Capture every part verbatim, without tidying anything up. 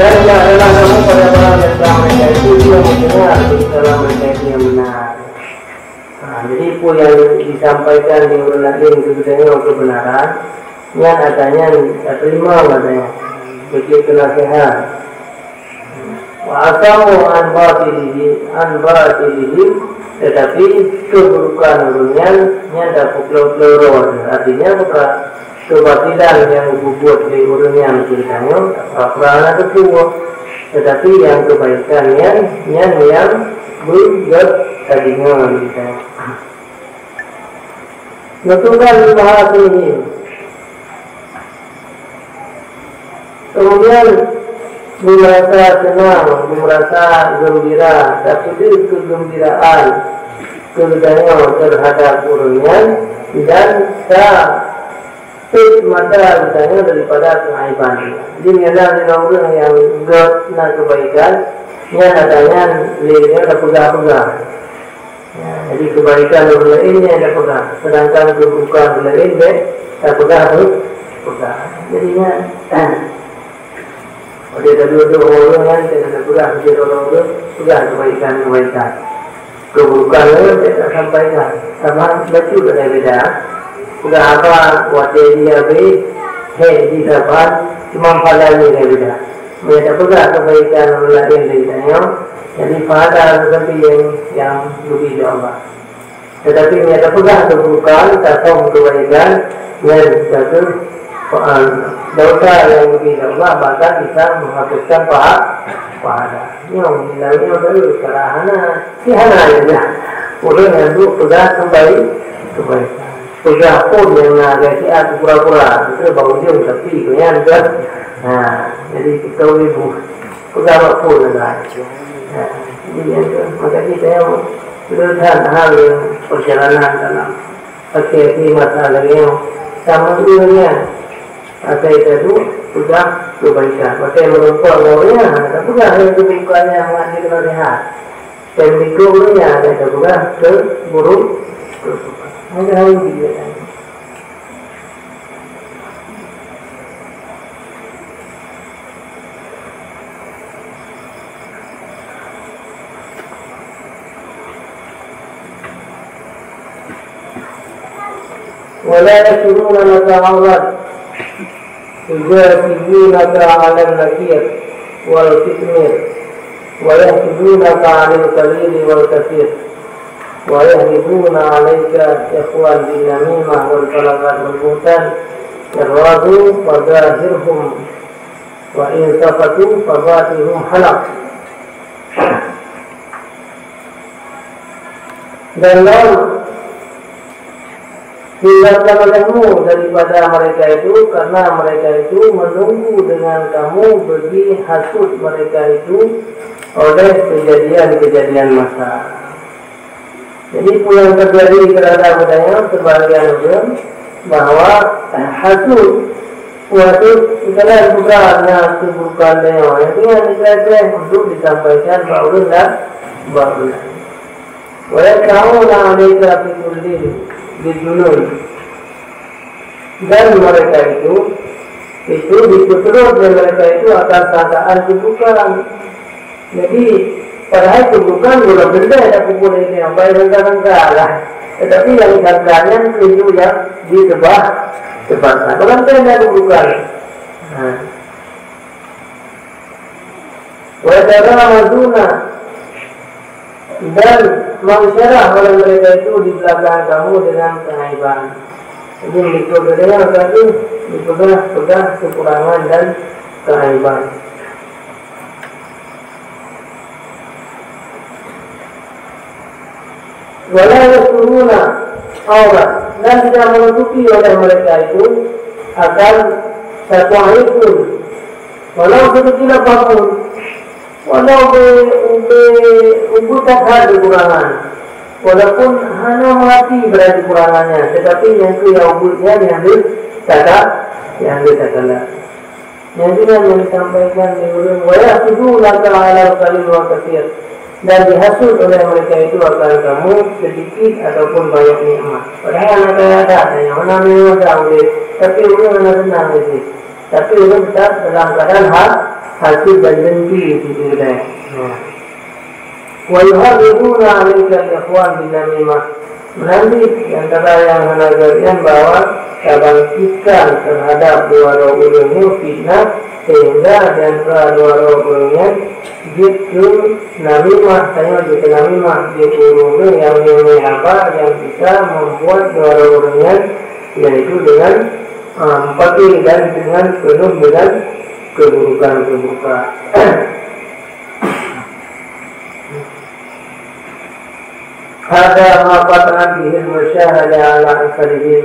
Adalah kamu pada barang tentang mereka itu yang mendengar, segala mereka itu yang benar. Ha, jadi, peue nyang disampaikan di ureuëng laén keu geutanyoe keubeunaran, nyan atra nyan tateurimong atra nyan, beujeuet keu naseuhat. Wa asamu an batilihi, an batilihi, teutapi keuburukan ureuëng nyan, nyan tapeuklo-klo droe, artinya, buka keubatilan nyang geubuet lé ureuëng nyan keu geutanyoe, pura-pura hana teupeue, teutapi nyang keubaikan nyan, nyan nyang beugét tadeungoe lé geutanyoe. Nutukan bahasa ini. Kemudian, beumeurasa seunang, beumeurasa geumbira, tapeudeuh keugeumbiraan keu geutanyoe teuhadap ureuëng nyan, dan ta peuet mata geutanyoe daripada keuaiban. Jadi, nyan na ureuëng nyang gét na keubaikan, nyan atra nyan lé nyan tapeugah-peugah. Ya, jadi, keubaikan ureuëng laén nyan tapeugah, seudangkan keuburukan ureuëng laén bék tapeugah-peugah. Jadi, nyan, Watée taduek-duek ngon ureuëng nyan, tapeugah bak sidroe ureuëng, peugah keubaikan-keubaikan. Keuburukan ureuëng, tasampaikan. Sama bacut ada beda. Peugah haba watée jih habéh, hék jih saban, cuma pahala jih ada beda. Meunyoe tapeugah keubaikan ureuëng laén lé geutanyoe, jadi pahala seperti nyang, nyang geubri lé Allah. Teutapi meunyoe tapeugah keuburukan, tasöm keubaikan, nyan ka kheueh, a, dosa nyang geubri lé Allah, bahkan bisa menghapuskan paha-, pahala. Nyoe, nyoe, nyoe, nyoe, cara hana, si hana aja. Ureuëng nyang duek peugah keubai-, keubaikan. Peugah phon nyang na gaki at pura-pura, itu bak ujong tapi, nyan kan. Ha, jadi kita ibu. Peugah bak phon lah. Ha, jadi nyan kan. Maka kita yang Leutan hal nyang peurjalanan dalam akhé-akhé masa lagée nyoe, sama ureuëng nyan asai taduek peugah keubaikan. Watée meureumpok ngon ureuëng nyan, hana tapeugah nyang keuburukan nyan mangat jeuet keunan seuhat. Watée meureumpok ureuëng nyan, hana tapeugah keuburuk-, keuburukan. Hana hai jih. ولا يأتونك عورة يجادلونك على النكير والكتمير ويحسدونك على القليل والكثير ويحلفون عليك إخوة بالنميمة والفلاة والبهتان إن رادوا فظاهرهم وإن سكتوا فباطنهم حنق. Dan lam Hindarkan olehmu daripada mereka itu, karena mereka itu menunggu dengan kamu bagi hasut mereka itu oleh kejadian-kejadian masa. Jadi, peue nyang teujadi terhadap geutanyoe sebahagian ureuëng bahwa, eh, hasut, peue hasut, misalnya bukan na keuburukan tanyoe, nyang keuh nyang dikreh-kreh untuk disampaikan bak ureuëng laén, bak ureuëng laén. Wa yas'auna 'alaika fi kulli bidunun. Dan mereka itu, itu dipeuturot lé mereka itu akan sangkaan keuburukan. Jadi, padahai keuburukan golom teuntée tapeubuet lé nyan, baik sangka-sangka lah. Tetapi nyang disangka nyan keuh nyang diseubah-, seubahkan. Golom teuntée keuburukan. Nah. Wa yataghamazuka, dan meuisyarah oleh mereka itu di belakang kamu dengan keaiban. Jadi, mereka berdengar satu, dipeugah-peugah kekurangan dan keaiban. Wala yasturuna aurat, dan tidak menutupi oleh mereka itu akan satu aib pun, walau sekecil apapun, walau be-, be-, ubit that keukurangan, walaupun hana meuhati pada keukurangan nyan, tetapi nyang keuh nyang ubit nyan nyang deuh tata, nyang deuh takalon. Nyang dua nyang disampaikan lé ureuëng, "Wa yahsudunaka 'alal qalil wal katsir," dan dihasut oleh mereka itu akan kamu sedikit ataupun banyak nikmat. Padahai hana kaya that, hana mewah that udép, tapi ureuëng hana seunang lé jih. Tapi ureuëng tetap dalam keadaan ha-, Hasut dan dengki di keudai. Nah. Wa yuharriduna 'alaikal ikhwan bin namimah. Nanti di antara nyang hana geuian bahwa tabangkitkan terhadap dua droe ureuëng nyoe fitnah, sehingga di antara dua droe ureuëng nyan jeuet keu namimah, tanyoe jeuet keu namimah, jeuet keu ureuëng-ureuëng nyang meunyoe haba nyang bisa membuat dua droe ureuëng nyan, yaitu dengan, ah, meupaké dan dengan penuh dengan keburukan-keburukan. Hada ma qata'at bihil musyahada ala aktharihim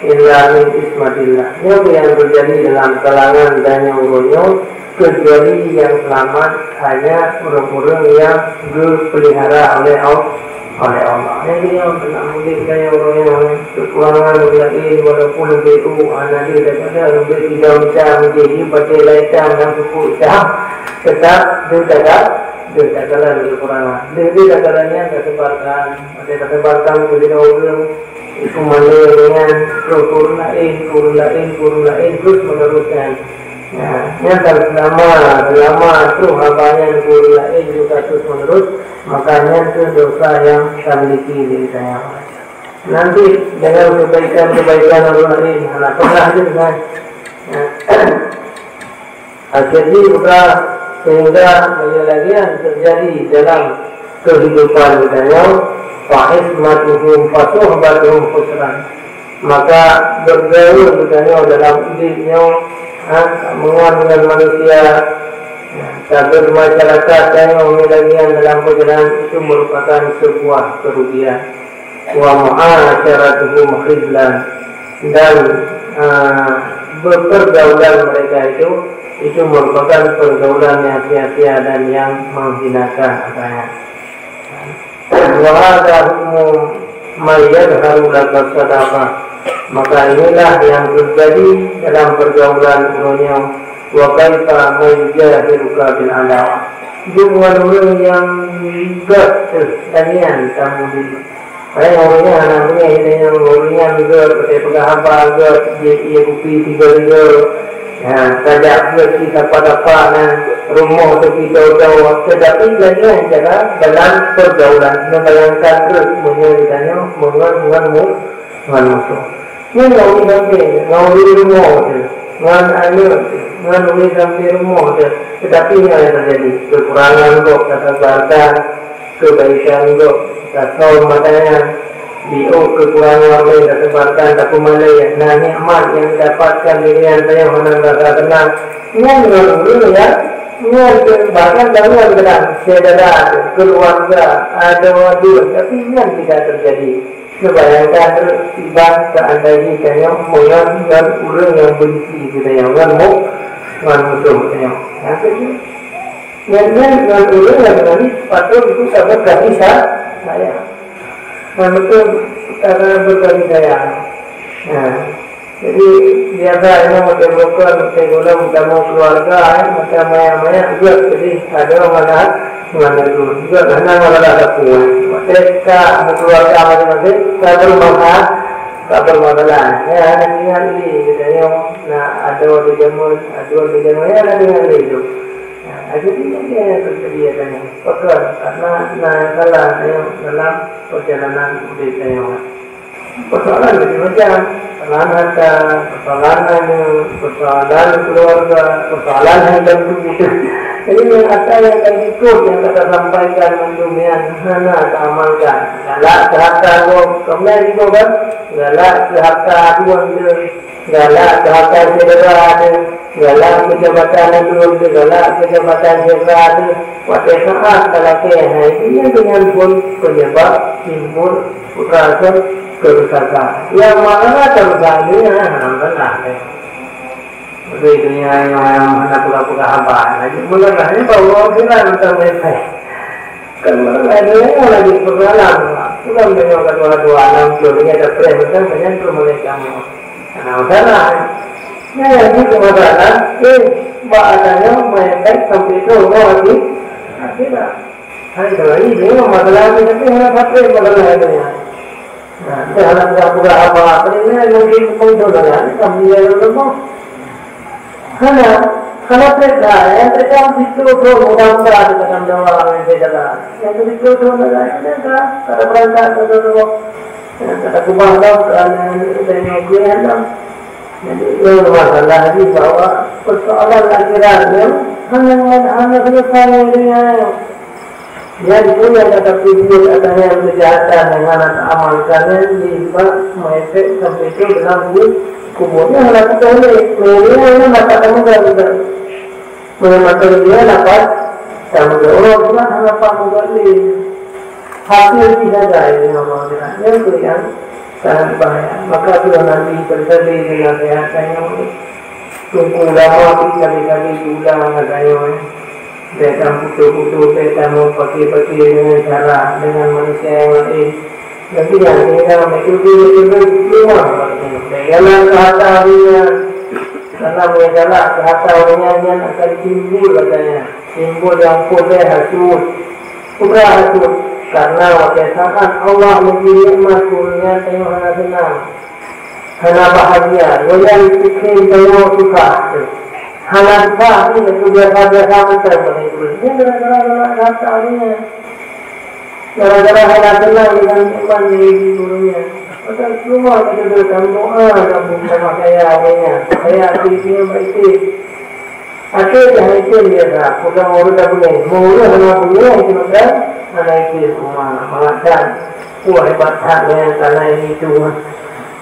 illa min ismatillah. Nyoe nyang teujadi dalam kalangan tanyoe uroe nyoe, keucuali nyang seulamat hanya ureuëng-ureuëng nyang geupeulihara oleh Allah. Oleh Allah. Jadi, nyoe keunan mudik tanyoe uroe nyoe, keukurangan ureuëng laén, walaupun leubeh u, hana deuh daripada leubeh sidroe mita meujeue, patéh laitan dan suku itam, tetap deuh takalon keukurangan. Deuh-deuh takalon nyan tasebarkan, watée tasebarkan keu sidroe ureuëng, itu malée nyan, terus ureuëng laén, ureuëng laén, ureuëng laén, terus menerus nyan. Nah, nyan kan selama, selama tu haba nyan ureuëng laén juga terus menerus, maka nyan tu dosa nyang tamiliki lé geutanyoe. Nanti dengan kebaikan-kebaikan ureuëng laén, hana pernah lé kan. Nah, akhirnya maka sehingga lagi-lagian terjadi dalam kehidupan geutanyoe, fa ismatuhum fa suhbatuhum khusran. Maka bergaul geutanyoe dalam udeb nyoe, ha, mengon dengan manusia, ha, bermasyarakat tanyoe lagi-lagian dalam perjalanan itu merupakan sebuah kerugian. Wa mu'asyaratuhum khizlan, dan, ah, bepergaulan mereka itu, itu merupakan pergaulan yang sia-sia dan yang menghinakan agama. Wa hadza hukmu man yadhharu laka sadaqah. Maka inilah yang terjadi dalam pergaulan dunia. Wa kaifa man yujahiruka bil adawah. Jeuet ngon ureuëng nyang gét teuh dan nyan tamong diri. Padahai ureuëng nyan hana beungéh, ureuëng nyan gét, watée peugah haba gét, jeuet ie kupi tiga-tiga. Ya, tajak gét di sapa-sapa nan rumoh teupitô-tô. Tetapi lagée cara dalam pergaulan, neubayangkan treuk meunyoe geutanyoe meungon ngon mu-, ngon musoh. Nyan ngon ureuëng sampé, ngon ureuëng rumoh teuh, ngon aneuk teuh, ngon ureuëng sampé rumoh teuh. Tetapi nyan nyang terjadi, keukurangan gob tasabarkan, kebaikan gob tasom mata nyan. Di ôk keukurangan ureuëng tasabarkan, tapeumalée, na nikmat nyang dapatkan di dunia tanyoe hana rasa seunang. Nyan ngon ureuëng nyang, nyan bahkan bangon keunan syedara, keuluwarga, adoe aduen, tapi nyan tidak terjadi. Neubayangkan treuk, iban seandainya tanyoe meungon ngon ureuëng nyang benci keu tanyoe, ngon mu-, ngon musoh tanyoe. Nyan, nyan ngon ureuëng nyang tadi patut itu saboh kasih sa-, sayang. Ngon beutôi cara berkasih sayang. Nah, jadi biasa nyoe watée bukon, watée gohlom tamong keuluwarga, eh, macam maya-maya, gét jadi adoe ngon Ngon itu, juga hana masalah sapeue. Maksudnya, ka berkeluarga masing-masing, ka bermasalah, ka bermasalah. Ya, hana ingat lé, katanya, na adoe di jameun, adoe di jameun, ya, hana ingat lé itu. Nah, jadi, ini yang terjadi, katanya. Pakon, karena na salah, katanya, dalam perjalanan udeb, katanya. Persoalan macam-macam. Persoalan harta, persoalan aneuk, persoalan keluarga, persoalan hal tentu gitu. Jadi, nyang asai nyang ka jikôt nyang ka tasampaikan mandum nyan hana taamalkan. Galak keu harta gob, keuneuk jikôt kan? Galak keu harta aduan deuh, galak keu harta syedara deuh, galak keu jabatan aduan deuh, galak keu jabatan syedara deuh. Watée saát talakée hai, nyan deungon phon penyebab timbul Buka ke, ke pusaka. Yang mana terjadi, ha, belah, eh. Jadi, dunia yang, yang mana pula-pula haba. Lagi, mula lah, ni baru orang kira macam mereka. Kan mana lagi, lagi persoalan. Bukan dengan kedua-dua, enam puluh, dia ada preh, macam banyak tu mereka. Nah, masalah. Nah, yang itu masalah, eh, bahasanya mereka sampai ke orang lagi. Nah, tidak. Hai, kalau ini memang masalah ni, tapi hana sampai masalah ni. Nah, kita hana pegang-pegang apa-apa ni, mungkin pun tu lah, kan? Kami yang lemah. Hana. Kalau tidak, yang tidak itu tu mudah-mudahan kita akan jawab yang saya jalan. Yang itu tu mudah-mudahan kita akan berangkat ke dulu. Yang kita kubah dah, kerana yang kita yang gue dah. Jadi, itu masalah lagi bahwa persoalan akhirat ni hanya, hanya selesai dengan nyan. Peue nyang ka tapeubuet atawa kejahatan nyang hana taamalkan nyan, jiba meuefek sampai trok dalam ku-, kubur. Nyan hana teutoh lé. Meunyoe nyan dapat tameuga juga. Meunyoe mantong dia dapat tameuga. Uroe Jumat hana pat meuga lé. Hati jih sagai nyoe, nyan peue nyang sangat bahaya. Maka tu Nabi teusabe nasihat tanyoe. Teungku ulama pih sabe-sabe geuulang lagèe nyoe. Bèk taputo-puto, bèk tameupake-pake deungon cara, deungon manusia nyang laén. Tapi nyang tinggai metode-metode lumah. Bèk galak keu hareuta ureueng nyan. Karena meunyoe galak keu hareuta ureueng nyan, nyan akan timbul lagèe nyan. Timbul nyang phôn lé hasut. Peue hasut? Karena watèe saat Allah neubri nikmat keu ureueng nyan, tanyoe hana seunang. Hana bahagia, goyang pikir tanyoe susah. Hana susah pih, itu biasa-biasa mantong pada ureueng. Nyan gara-gara galak keu hareuta ureueng nyan. Gara-gara hana seunang deungon nikmat nyang geubri ureueng nyan. Maka cuma kita doa, kamoe doa, kamoe sama kaya ureueng nyan. Kaya hati nyan baik. Até dah item biasa, peugah ureueng dah beungéh. Meunyoe hana beungéh, itu maka hana item. Wah, mangat that. Wah, hebat that, nyan, tanah ini itu.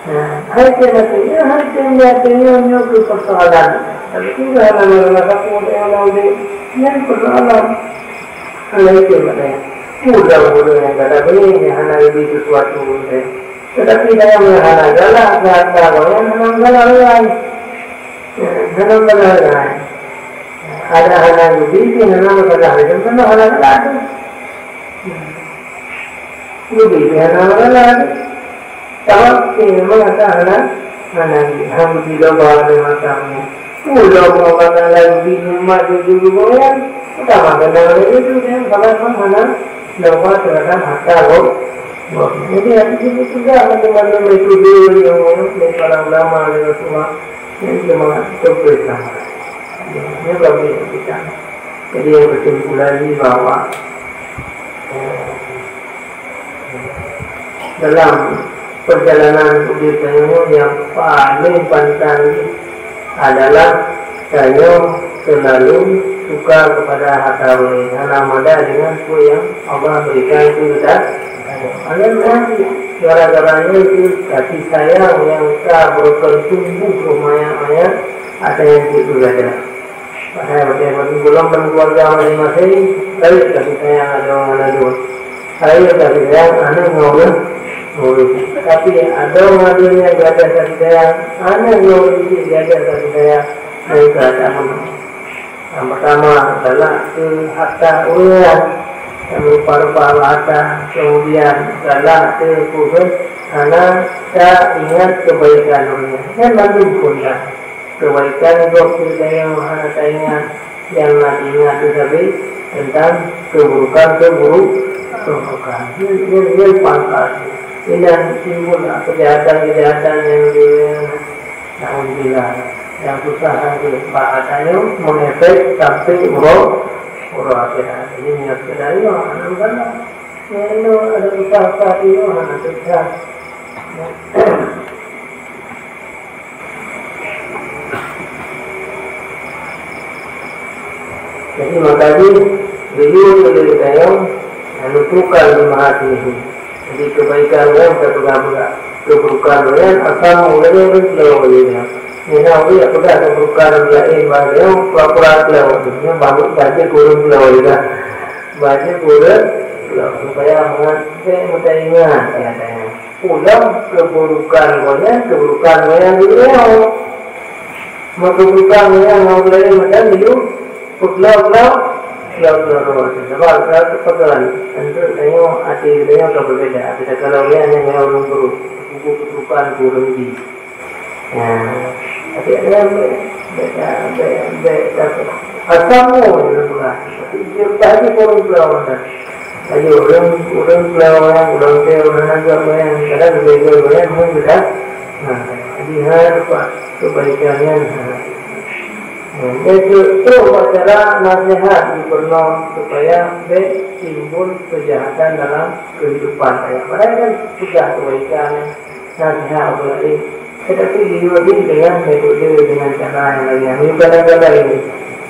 Nah, hai item até, ya, hai item dia, até nyoe, nyoe keu persoalan. Tapi tinggal hana masalah sapeue, dia hana udép. Nyan persoalan. Hana item até. Udah ureueng nyang kada beungéh, nyang hana geubri sesuatu, eh. Tetapi dalam hana galak, galak, galak, hana galak, galak. Ya, hana galak, galak. Ada hana geubri, hana masalah. Itu kan hana galak tu. Geubri, hana masalah tu. Sabab si memang ata hana, hana geubri. Alhamdulillah, bahwa ada macam ni. Udah mau kata lagi nikmat jujur goyang. Utama kena lagi tu, dia salah pun hana. Dakwah terhadap harta gob-, gob. Jadi, hati sini juga macam-macam metode yang dari para ulama, dari Rasulullah. Jadi, semangat untuk bersama. Ini bagi kita. Jadi, yang kesimpulan ni bahwa, eh, dalam perjalanan udép tanyoe nyang paléng pantang adalah tanyoe seulalu suka keupada harta ureueng laén, hana mada deungon peue nyang Allah berikan keu geutanyoe. Hana meuhati, gara-gara nyan keuh kasih sayang nyang ka beureukan tumbuh rôh manyak-manyak, ata nyang jeuet keu gata. Padahai watèe gohlom dan keuluwarga maséng-maséng, rayeuk kasih sayang adoe ngon adoe. Rayeuk kasih sayang aneuk ngon ureueng, ngon ureueng. Tapi adoe ngon adoe nyan gadôh kasih sayang, aneuk ngon ureueng cit gadôh kasih sayang, meuka that meunoe. Nyang peurtama, galak keu harta ureueng nyan, nyang meurupa-rupa harta, keumudian galak keu peue hana taingat keubaikan ureueng nyan. Nyan mandum phôn that. Keubaikan gob keu tanyoe hana taingat, nyang na taingat tu sabe teuntang keuburokan, keuburu-, keuburokan. Nyan, nyan, nyan pangkat. Nyan simbol keujahatan-keujahatan nyang di-, naudzubillah, nyang susah lagèe bak tanyoe meuefek sampai uroe, uroe akhirat. Jadi, nyan sekedar nyoe, alhamdulillah. Nyan nyoe ada susah-susah nyoe, hana susah. Jadi, maka jih, geuyue keu lé geutanyoe, anu, tukang di maha tinggi. Jadi, keubaikan nyan teupeugah-peugah, keuburukan nyan asam ureueng keuleuh lé nyan. Nyan ureueng peugah keuburukan ureueng laén bak nyoe, pura-pura keuleuh. Nyan baru baca ureueng keuleuh lé nyan. Baca ureueng keuleuh, supaya mangat bèk meutaingat, ya, tanya. Pulang keuburukan gobnyan, keuburukan gobnyan di beliau. Meukeubeurukan gobnyan ngon ureueng laén meunan, laju peugloe-gloe, gloe-gloe. Sabab ka teupeugah, untuk tanyoe até geutanyoe ka beubeda. Tapi kalau gobnyan nyang ureueng brok, buku keuburukan ureueng jih. Ya, tapi ada yang beda, beda, beda, beda. Asam pun ureueng brok. Tapi dia tadi pun ureueng brok. Ayo, ureueng, ureueng peulawanan, ureueng teuh, ureueng agam laén, kadang geubeubaih laén, ureueng geudah. Nah, jadi, ha, rupa kebaikan nyan, ha. Jadi, trok bak cara nasihat gubernur supaya bék timbul kejahatan dalam kehidupan. Padahai kan tugaih kebaikan, nasihat ureueng laén. Tetapi diuji dengan metode, dengan cara yang lain. Ini kadang-kadang ini.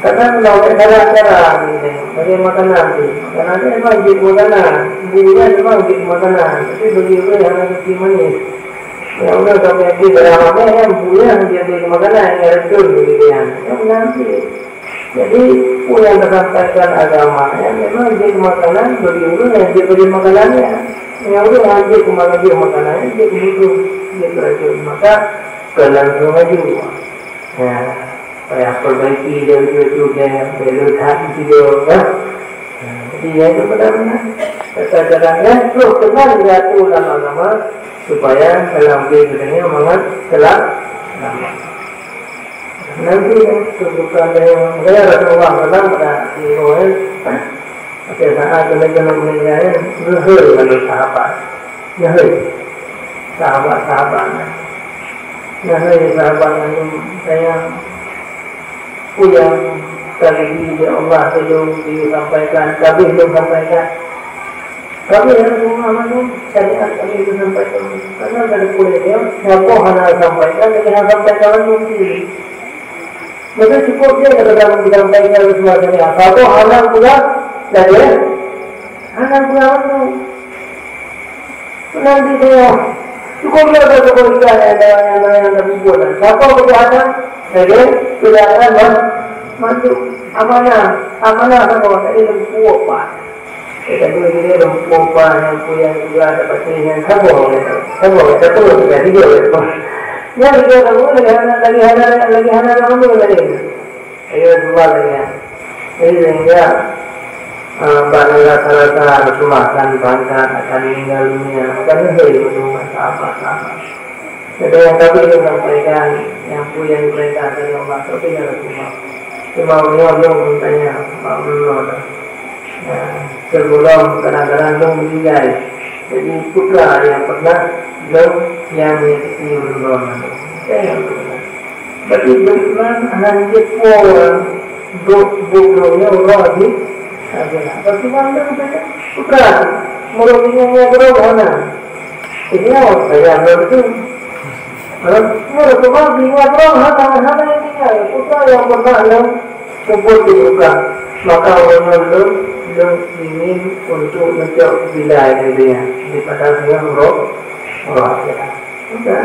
Kadang kalau ada cara-cara ini, bagi makanan tu. Makanan tu memang jeuet makanan. Buya memang jeuet makanan. Tapi bagi ureueng hana suci manis. Ya, ureueng sampai hati dalam apa yang buya jadi makanan yang racun bagi dia. Yang nanti. Jadi, peue nyang teusampaikan agama nyan memang jeuet keu makanan bagi ureueng nyang jeuet bagi makanan nyan. Nyang ureueng nyang jeuet keu makanan, jeuet keu makanan, jeuet keu butuh, jeuet keu racun. Maka, keu langsung laju. Ya, payah perbaiki dari sudut-sudut, ya, bela that sigoe, ya. Ya, jadi, ya, itu benar-benar. Kata-katanya, terus teman diatur dalam agama, supaya dalam diri kita ni mangat selamat. Nanti kan, kebutuhan dari orang. Makanya Rasulullah sallallahu alaihi wasallam pada tiga orang, pada saat mereka nak meninggal, ngehe lalu sahabat. Ngehe. Sahabat-sahabat. Ngehe sahabat lalu saya pulang tadi di Allah, belum disampaikan, tapi belum sampaikan. Kami yang semua maklum, syariat kami itu sampaikan. Karena dari kulit dia, siapa hana sampaikan, lagi hana sampaikan langsung sendiri. Maka cukup dia kata dalam disampaikan oleh semua syariat. Siapa hana pula, lagi hana pula langsung. Nanti dia, cukup dia kata kebaikan yang, yang, yang, yang dah berbuat. Siapa kejahatan, lagi kejahatan, mas-, masuk amanah, amanah sama, tak ada lagi kuat, Pak. Kita dulu dia lom popa nyang puyang juga ada pasti nyang sabar gitu. Sabar, sabar, sabar, sabar, sabar. Nyan juga kamu lagi hana, lagi hana, lagi hana kamu lagi. Ayo dua lagi ya. Jadi sehingga, eh, bak rasa-rasa Rasulullah kan bangga akan meninggal dunia. Bukan itu yang menunggu sahabat-sahabat. Jadi yang kami ingin sampaikan, yang puyang diperintahkan oleh Allah, tapi ya Rasulullah. Cuma beliau belum bertanya, Pak Menlo. Ya, sebelum kadang-kadang lôn meninggai. Jadi, peue keuh nyang pernah lôn nyang menyakiti ulôn droe nyan. Peue nyang pernah. Berarti lôn pernah hana jeuet po buet, buet droe nyoe uroe jih. Tapi bang lôn tanya, peue keuh? Meurok ingat nyan droe hana. Ini awak saya lôn tu. Kalau semua tu mah ingat droe hana, hana ingat. Peue keuh nyang pernah lôn Teupeu teubuka, maka uroe nyoe lôn, lôn ingin untuk neucok bilai lé geuh nyan, daripada singoh uroe, uroe akhirat. Sudah.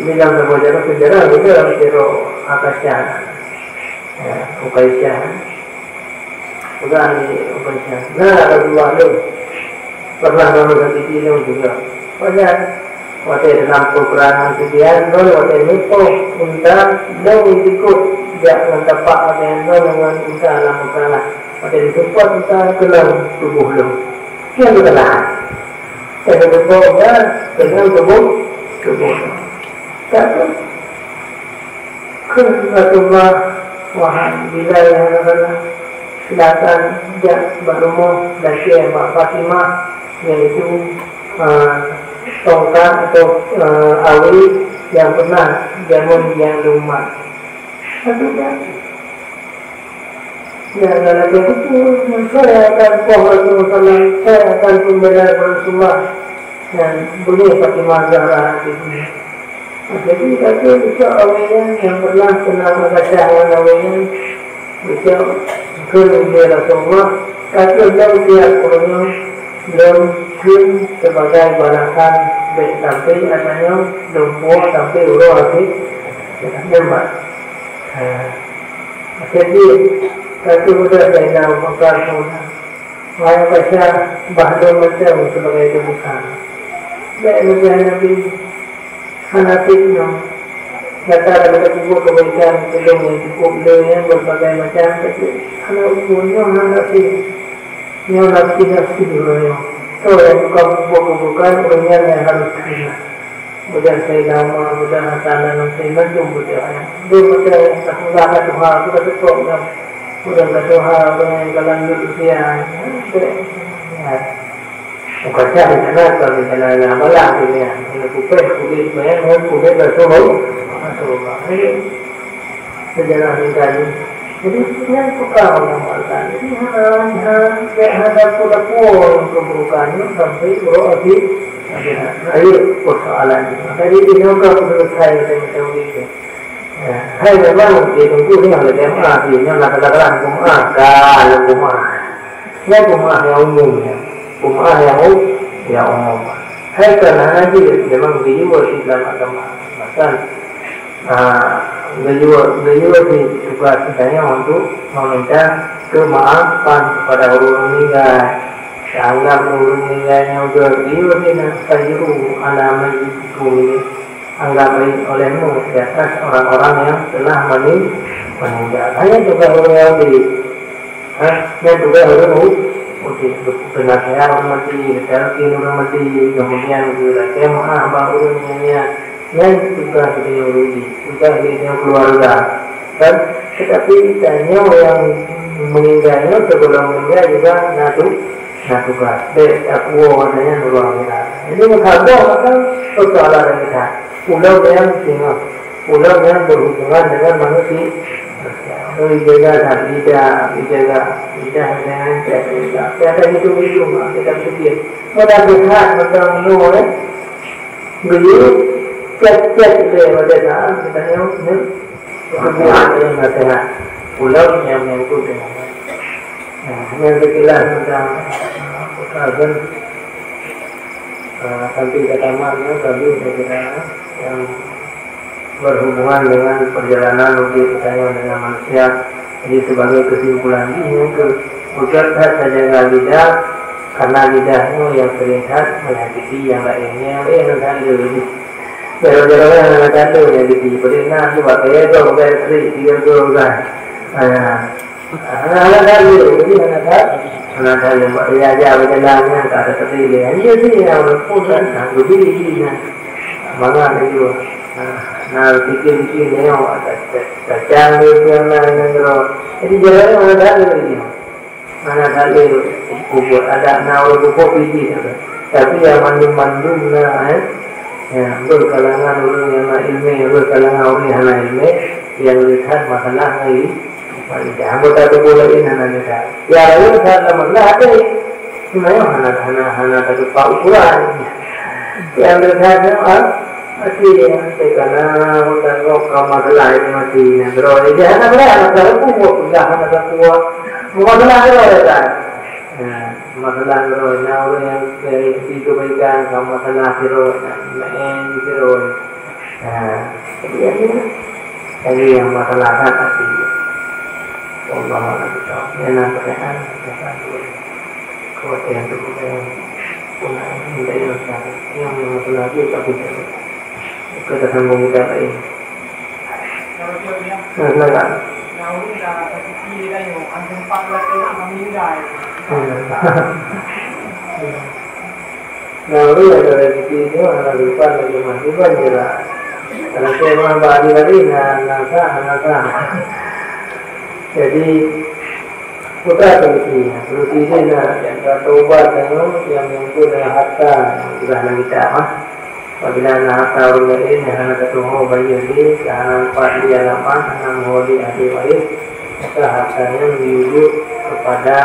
Jadi dalam sebuah jalan sejarah, beda dalam siro Akasha. Ya, Ukaisyah. Sudah ni Ukaisyah. Nah, ada dua lôn. Pernah lôn sakiti lôn juga. Banyak. Watèe dalam peperangan Siffin, lôn watèe neupoh unta, lôn jikôt jak ngon tapak watèe nyan lôn ngon unta lam peperangan. Watèe jikôt unta keunong tuboh lôn. Nyan beuteulah. Watèe jikôt unta keunong tuboh, tuboh lôn. Tapi Kheun Rasulullah, "Wahai Bilal, ya Rasulullah, silakan jak bak rumoh, lakèe bak Fatimah, yaitu, eh, tongkat atau, eh, awe nyang pernah jameun nyang lôn mat." Tapi dak. Ya, dalam begitu, saya akan poh Rasulullah, saya akan pembela Rasulullah. Dan boleh Fatimah Zahra di dunia. Jadi, kata besok awe nyan nyang pernah kena mengkasah ngon awe nyan, besok kheun lé Rasulullah, kata lôn siap uroe nyoe, lôn kheun sebagai balasan bèk sampai ata nyoe lôn puwoe sampai uroe akhé nyaman. Ha. Jadi, kata udah saya nak makan semua. Wahai Pasha, bah lôn macam sebagai tebusan. Bèk lagèe Nabi hana sép nyoe. Gata daripada peubuet keubaikan, peudong nyang cukup le nyan berbagai macam, tapi hana ukur nyoe hana sép. Nyoe nafsi-nafsi uroe nyoe. Soe nyang suka peubuet keburukan, ureueng nyan nyang harôh teurimong. Mudah saya lama, mudah hata dan saya mandum mudah. Dia mudah yang tak mudah kat Tuhan, aku tak setok dah. Mudah kat Tuhan, aku yang kalang duit usia. Ya. Bukan saya di sana, kalau di sana yang apalah, gitu ya. Yang kupeh, kulit, yang kupeh, Rasulullah. Rasulullah. Sejarah Yunani. Jadi, nyan tukang orang Batak. Jadi, hana, hana, hana dapur-dapur keburukan ni sampai buruk habis. Ayo, persoalan ni. Jadi, ini juga selesai macam-macam gitu. Ya, hai memang di tunggu ni oleh jemaah, di mana kadang-kadang jemaah, kalau jemaah. Nyan jemaah nyang umum nyan. Jemaah nyang u-, nyang umum. Hai kana haji memang geuyue dalam agama. Bahkan, ah, geuyue, geuyue di tugas geutanyoe untuk meminta kemaafan kepada ureuëng meninggal. Anggap ureuëng meninggal nyoe geuyue di na fajru ala mayyitikum, anggap baik olehmu di atas orang-orang yang telah meni-, meninggal. Hanya tugas ureuëng Yahudi. Ha, nyan tugas ureuëng u-, uti, geupeunaseuhat ureuëng maté, geutalkin ureuëng maté, kemudian geulakée meu'ah bak ureuëng nyang nyan. Nyan tugas ureuëng Yahudi, tugas ureuëng keluarga. Kan? Tetapi tanyoe nyang meninggal nyoe, sebelum meninggal juga na tu-, na tugas. Bèk tapuwoe watée nyan luwa biasa. Jadi, meusaboh maka persoalan kita. Ulôn nyang singoh. Ulôn nyang berhubungan dengan manusia. Ulôn jaga that lidah, jaga lidah dengan jaga, jaga hidung-hidung, kita berpikir. Mudah-mudahan macam nyoe, eh. Geuyue cek-cek lé pada saat kita nyoe, nyoe. Kemudian ada nasihat. Ulôn nyang menyangkut dengan. Nah, yang sekilas tentang, eh, putra kan, eh, sampai ke tamat, ya, tadi saya kira yang berhubungan dengan perjalanan uji percaya dengan manusia. Jadi, sebagai kesimpulan ini, ke, beuthat that tajaga lidah, karena lidah nyoe nyang sering that menyakiti nyang laén. Nyang laén hana tanda. Jaroe-jaroe nyan hana tanda menyakiti. Padahai na, cuba teuka, bukan trik, tiga gol kan. Ah, hana, hana tanda, jadi hana tanda. Hana tanda, buat dia aja berjalan, kan, tak ada tanda. Hanya sih, yang pun kan, nah, berdiri, nah. Mangat laju. Nah, nah, pikir-pikir nengok, ta-, ta-, tacang dia tu, nah, nengok. Jadi, jalan mana dah ada lagi. Mana dah ada kubur, ada, nah, orang kubur pijit. Tapi yang mandum-mandum, nah, eh. Ya, berkalangan orang yang na ilmu, berkalangan orang yang hana ilmu, yang lihat masalah lagi. Anggota tuboh laén hana neuda. Ya, laén that lam Allah ada. Sebenarnya hana, hana, hana tatupat ukuran. Nyang neuda nyoe, ah, mati, mati kana, dan roh ka masalah ini mati, nah, bro. Jadi, hana berat, hana takuah, peugah hana takuah. Masalah bro, ya kan? Nah, masalah bro, nah, orang yang dari, di kebaikan, ka masalah bro, nah, main bro. Nah, jadi, ini. Jadi, yang masalah kan hati. Allah Taala. Yang nak percaya, percaya. Kuat yang tu, yang pun yang dari yang masalah tu, tapi kita sambung kita lain. Nah, silakan. Hmm. Nah, ureuëng nyang ada rezeki nyoe hana lupa lagi mah, iban je lah. Kalau saya memang bak hari-hari, na, na sah, na sah. Jadi, putra solusi, solusi dia nak, yang kata ubat nyoe, yang mampu dengan harta, yang sudah na kita mah. Apabila na harta ureuëng laén, yang hana tatuho bayeue lé, hana lupa di alamat, hana meuholi ahli waris, maka harta nyan diujuk kepada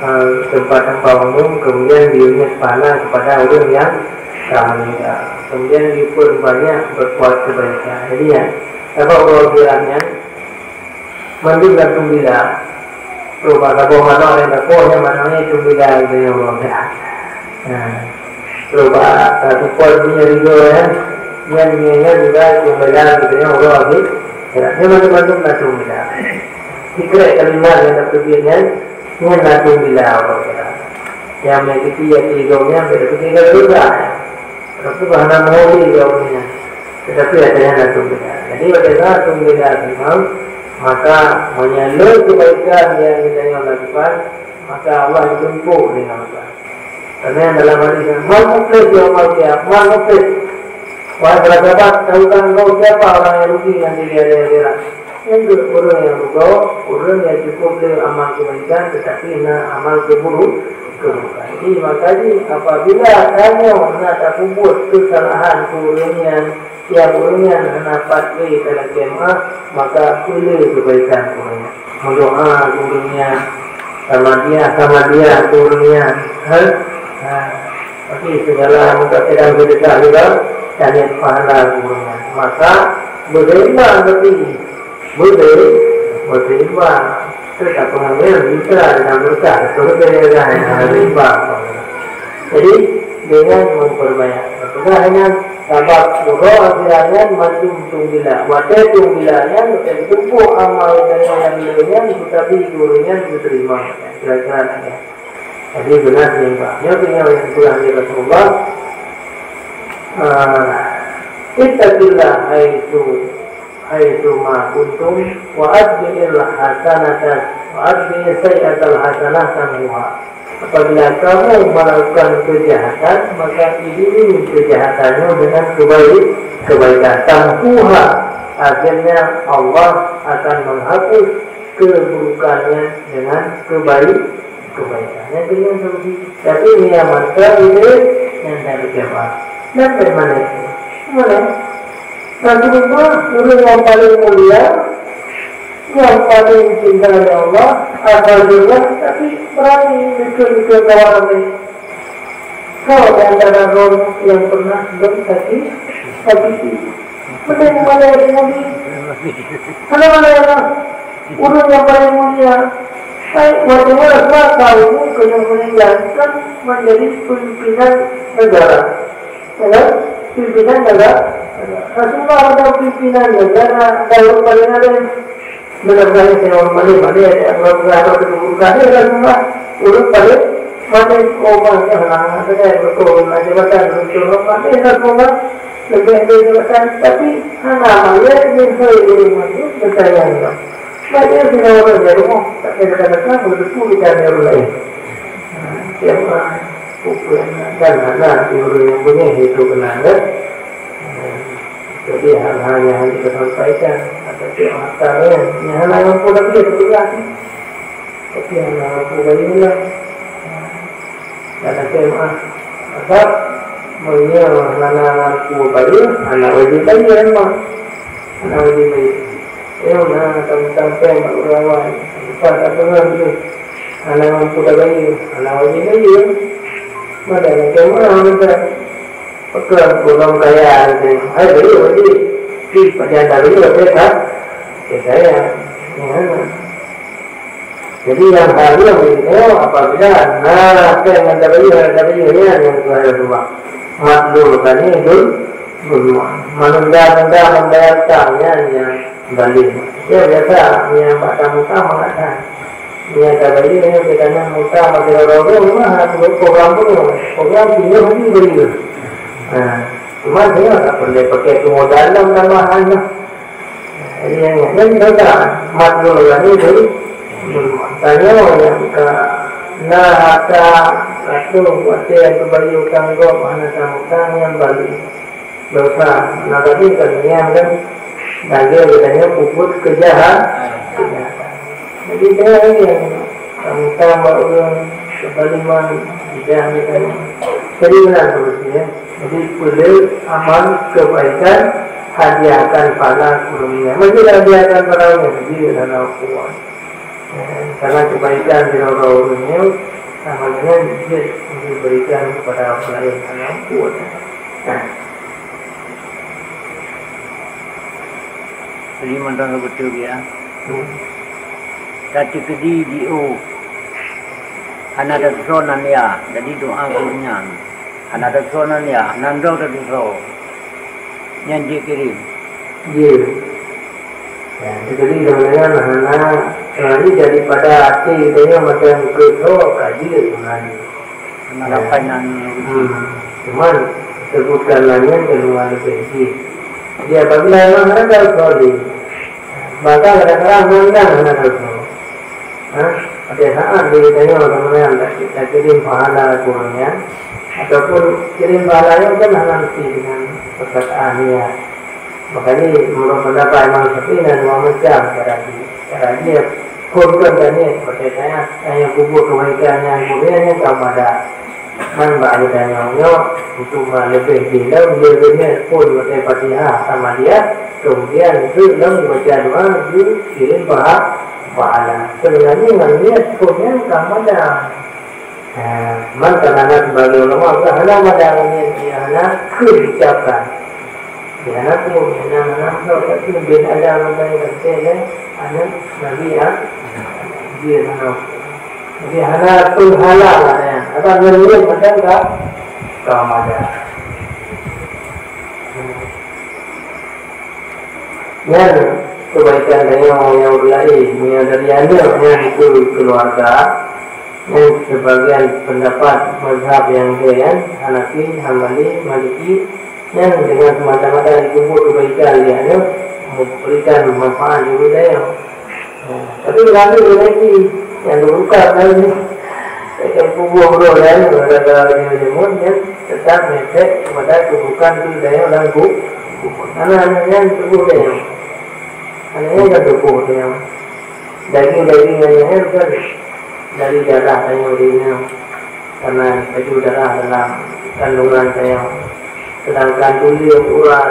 eh, tempat-tempat umum, kemudian diingat pahala kepada orang yang telah meninggal. Kemudian diperbanyak berbuat kebaikan. Jadi, ya, sabab orang bilang nyan, mandum lam tumbila. Coba saboh manok yang dapoh, yang manok ni tumbila, gitu ya, orang bilang. Nah, coba, eh, support dia juga, ya. Nyan, nyan, nyan juga tumbila, gitu ya, orang ni. Ya, dia mandum-mandum lam tumbila. Secret kalimat yang terkejut, ya. Nyan na tumbila, Allah Taala. Yang menyakiti hati gobnyan, berarti tinggal dosa. Tapi bahana menguli gobnyan. Tetapi hatinya na tumbila. Jadi, pada saat tumbila memang, maka menyalur kebaikan yang kita yang lakukan, maka Allah ditumpuk dengan Allah. Karena dalam hadis, "Man muflis yaumal qiyamah, man muflis." Wahai para sahabat, tahukah engkau siapa orang yang rugi nanti di hari akhirat? Nyan keuh ureuëng nyang rugoe, ureuëng nyang cukup lé amal keubaikan, teutapi na amal keuburu-, keuburukan. Jadi, maka jih, apabila tanyoe na tapeubuet keusalahan keu ureuëng nyan, Nyang ureuëng nyan hana pat lé talakée meu'ah, maka peulé keubaikan ureuëng nyan. Meudoá keu ureuëng nyan, samadiah-samadiah keu ureuëng nyan. Ha? Ha. Tapi segala meukat dan sedekah juga, dan yang pahala keu ureuëng nyan. Maka, beuseimbang tapi. Beusei-, beuseimbang. Tetap pengambilan bisa dengan berkah. Betul ke ya, kan? Beuseimbang. Jadi, dengan memperbanyak. Peugah nyan, sabab uroe akhirat nyan mandum tueng bila. Watée tueng bila nyan, watée geutumpôk amal dan nyang laén nyan, geutabi guru nyan geuteurima. Kira-kira nyan. Jadi, beuna seimbang. Nyoe keuh nyang geupeugah lé Rasulullah, ah, "Ittaqillah haitsu, haitsu ma kuntum, wa atbi'il hasanata, wa atbi'is sayyi'atal hasanah tamhuha." Apabila kamu melakukan kejahatan, maka iringi kejahatan nyoe dengan kebaik-, kebaikan. Tamhuha, akhirnya Allah akan menghapus keburukannya dengan kebaik-, kebaikan. Nyang keunong solusi. Tapi niaman ka ide nyang dari jamaah. Dan dari mana itu? Mana? Rasulullah, ureuëng nyang paling mulia, nyang paling dicinta oleh Allah, Rasulullah, tapi berani mikir-mikir kawan ramai. Kau di antara orang yang pernah bersakit, sakiti. Mending mana yang mulia? Mana, mana, mana? Ureuëng nyang paling mulia. Hai, waktu Rasulullah tahu kena meninggalkan menjadi pimpinan negara. Ya kan? Pimpinan negara. Rasulullah adalah pimpinan negara, dalam paling alim. Benar-benar saya orang paling, paling ada yang orang berada di bukan dia Rasulullah. Urut paling, paling orang yang hana ada betul, ada jabatan, betul, paling Rasulullah. Lebih ada jabatan, tapi hana malah, ni saya urut itu, percaya ni. Baik, dia sudah orang dari rumah, tak ada kata-kata, berdepu di dalam orang lain. Ha, siapa? Bukan, dan hana di urut yang punya itu kenal, kan? Ha, jadi hal-hal yang harus kita sampaikan, tapi harta lain, yang hana mampu lagi, itu lagi. Tapi hana mampu lagi lah. Dan akhirnya, sebab meunyoe hana mampu bayeue, hana wajéb bayeue, memang. Hana wajéb bayeue. Nyoe na sampai-sampai bak ulama, leupah tapeugah lé, hana mampu tabayeue, hana wajéb bayeue. Mada lagée meuah meunan. Pakon ureuëng kaya teuh, hai bayeue wajéb. Tapi pajan tabayeue wajéb ka? Wajéb kaya. Nyan. Jadi, nyang hareuem nyoe apabila na péng nyang tabayeue, nyang tabayeue nyan nyang keuhai Rasulullah. Matlul ghani dzul-, dzulman. Menunda-nunda membayar utang nyan nyang zalim. Ya, biasa, nyang bak tamu utang mangat that. Nyang tabayeue nyoe geutanyoe utang bak sidroe ureuëng, mah, hana program pun. Program pinjam lagi bayeue. Ha, cuma dia tak pernah pakai tu modal dalam tambahan lah. Jadi, yang, yang dosa, matlul ghani dzul-, tanyoe nyang ka na harta ratus watée nyang teubayeue utang gob hana tamutang nyang bali. Dosa, na tadi kan niat kan, lagée geutanyoe peubuet keujahat, kejahatan. Jadi, jangan lagi yang tamutang bak ureuëng, kezaliman, tidak misalnya. Jadi, benar solusinya. Jadi, peuleueh amal kebaikan, hadiahkan pahala keu ureuëng nyan. Meunyoe hadiahkan pahala ureuëng nyan, jeuet hana kuat. Ya, karena kebaikan di ureuëng nyan, amal nyan jeuet diberikan kepada orang lain, hana kuat. Nah. Jadi, mantong beutôi ya. Hmm. Tateukeudi jiôh. Hana teusoe nan ya, jadi doa keu nyan. Hana teusoe nan ya, nan droe teusoe. Nyan jikirém. Jeuet. Ya, jadi sebenarnya hana, eh, ini daripada até kita yang macam keudroe ka jeuet sebenarnya. Hana lapan nan. Hmm. Cuman, sebutkan nan nyan keuluar lebih jih. Jadi, apabila memang hana teusoe, maka kadang-kadang memang hana teusoe. Ha? Pada saat dia tanya orang lain, tak, tak kirim pahala kurangnya, ataupun kirim pahalanya kan hana mesti dengan perkataan niat. Makanya, menurut pendapat Imam Syafi'i, ada dua macam cara dia. Cara dia, kurban dan niat, seperti saya, saya kubur kebaikan yang mulia, yang tak ada. Man bak geutanyoe nyoe, untuk ma leubeh jih lom, dia geuneuk phon watèe Fatihah sama dia, kemudian keu lom baca doa, geukirém paha-, pahala. Sebenarnya ngon niat phon nyan ka mada. Ha, man karena sebagai ulama ka hana mada ngon niat, hana keu diucapkan. Di hana pun, di hana, hana, hana, hana, bin ada orang lain, kata dia, anak Nabi, ya. Dia hana. Jadi, hana penghalang lah, ya. Apa ngon niat macam ka, ka mada. Nyan kebaikan tanyoe nyang laén, meunyoe dari aneuk nyan keu keuluwarga, nyan sibagian peundapat mazhab nyang lhèe nyan, Hanafi, Hambali, Maliki, nyan deungon semata-mata jipeubuet kebaikan lé aneuk, memberikan manfaat di budaya. Tapi kami lagi yang terbuka kami. Saya pun buat bro lain, mereka yang nyebut, ya, tetap ngefek kepada keburukan tu daya dan bu-, karena anak-anak yang tubuh daya. Anak-anak yang tubuh daya. Daging-daging anak-anak kan dari darah daya urinnya. Karena itu darah dalam kandungan daya. Sedangkan tulang, urat,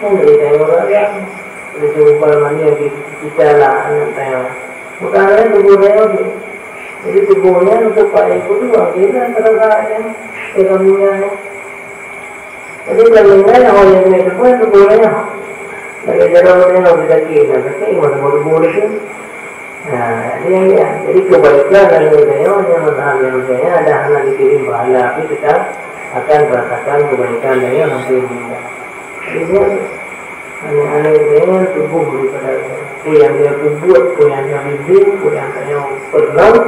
kan dari daya urat kan. Jadi, umpamanya di, kita lah anak daya. Bukan lain tubuh daya tu. Jadi, tubuh nyan untuk pakai kudu, akhirnya terasa nyan, kekambingan nyan. Jadi, kambingan nyan, oh, yang dia tubuh, tubuh daya. Lagi jalan daya, kita kira, kita kira, tubuh daya tu. Nah, jadi, ya, jadi kebaikan dan daya, yang mana yang daya, ada hana dikirim pahala, tapi kita akan rasakan kebaikan daya nanti meninggal. Jadi, dia Aneh-aneh nyan tuboh daripada peue nyang dia peubuet, peue nyang dia bimbéng, peue nyang tanyoe peurunoe,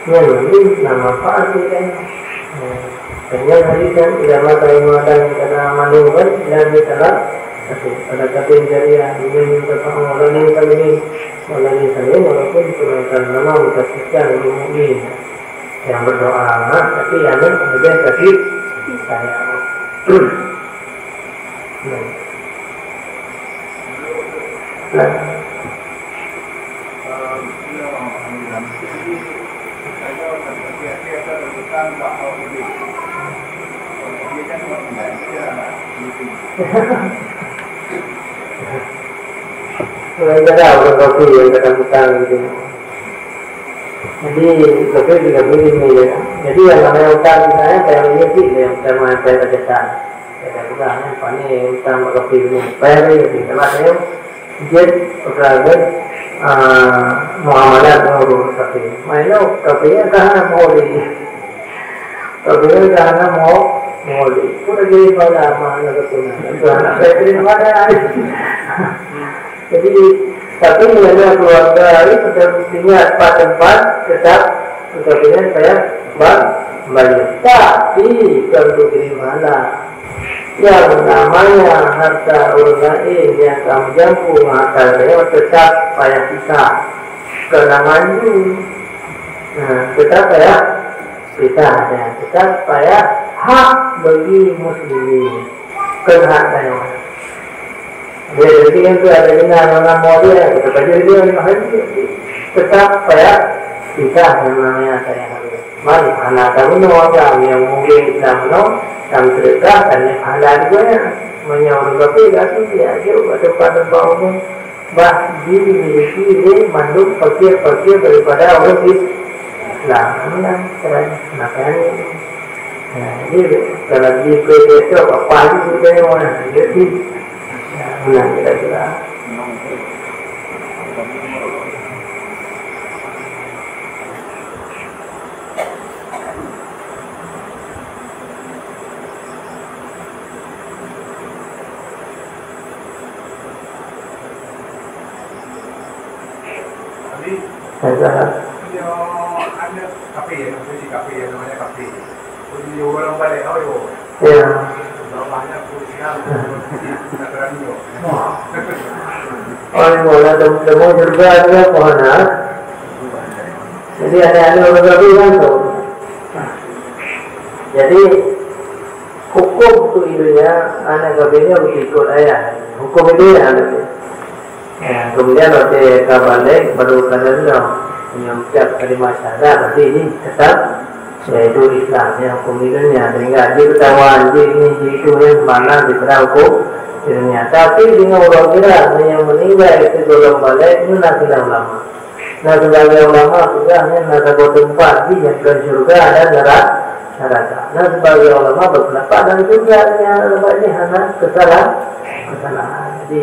nyan lom na manfaat keu tanyoe. Nah, nyan hadis nyan ulama tanyoe ada nyang kana manoe kan, dan dia salah satu. Ada kata jariah, dia minta maaf, wala dia salah, wala dia salah, walaupun kebanyakan ulama menafsirkan ilmu ini yang berdoa, tapi yang lebih kasih sayang. Orang cara orang kopi yang kata-kata gitu. Jadi, tapi juga begini ya. Jadi, yang namanya utang kita ya, kayak ini sih, yang sama saya katakan. Saya katakan, ya, Pak, ini utang Pak Kopi ini. Bayar ini, gitu. Karena saya, dia, udah ada, eh, muamalah dengan urus kopi. Mainnya kopinya kan mau di Tapi kan karena mau, mau di, itu lagi pada mana ke sana. Itu anak saya terima dah. Jadi, tapi nyoe keluarga ni tetap ingat pat tempat, tetap, tetap ingat saya ba-, bayar. Tapi, bukan untuk terima lah. Yang namanya harta orang lain yang kamu jampu harta saya tetap payah pisah. Kena manjung. Nah, tetap payah Kita hanya tetap payah hak bagi muslimin. Bukan hak saya. Dia berarti kan tu ada dengar orang mau dia, kita bagi dia yang haji. Tetap payah kita yang namanya saya harus. Mana anak tahu no orang yang mungkin Islam no, dan sedekah dan yang halal juga ya. Menyuruh tapi tapi dia aja buat tempat-tempat umum. Bah jimiliki lé mandum fakir-fakir daripada ureuëng Islam. Nah, kan, nah, kan. Nah, jadi kalau di P P tu apa-apa aja tu dia orang. Jadi, nah, menang kira-kira. Jadi, saya, dia ada kafe, ya, kafe, kafe, ya, namanya kafe. Jadi, orang balik, oh, yo. Ya. Orang banyak, polisi, ya, polisi, nak berani, yo. Oh, yang bola temu, temu juga ada apa, nah? Jadi, ada, ada orang baru kan tu. Jadi, hukum tu ilunya, anak kafirnya ikut ayah. Hukum ilunya anak tu. Ya, kemudian waktu ka balik, baru ka leueh, meunyo ucap kalimat syahadat, berarti ini tetap Yaitu Islam, ya, hukum di dunia. Sehingga jih ketahuan, jih ini, jih itu, ya, mana daripada hukum di dunia. Tapi dengan orang kira yang meninggal itu golom balik, itu nak kena ulama. Nah, sebagai ulama, tugasnya nak saboh tempat jih yang ke syurga dan neraka. Neraka. Nah, sebagai ulama berpendapat dan syurga yang lepas ini hanya kesalahan, kesalahan. Jadi,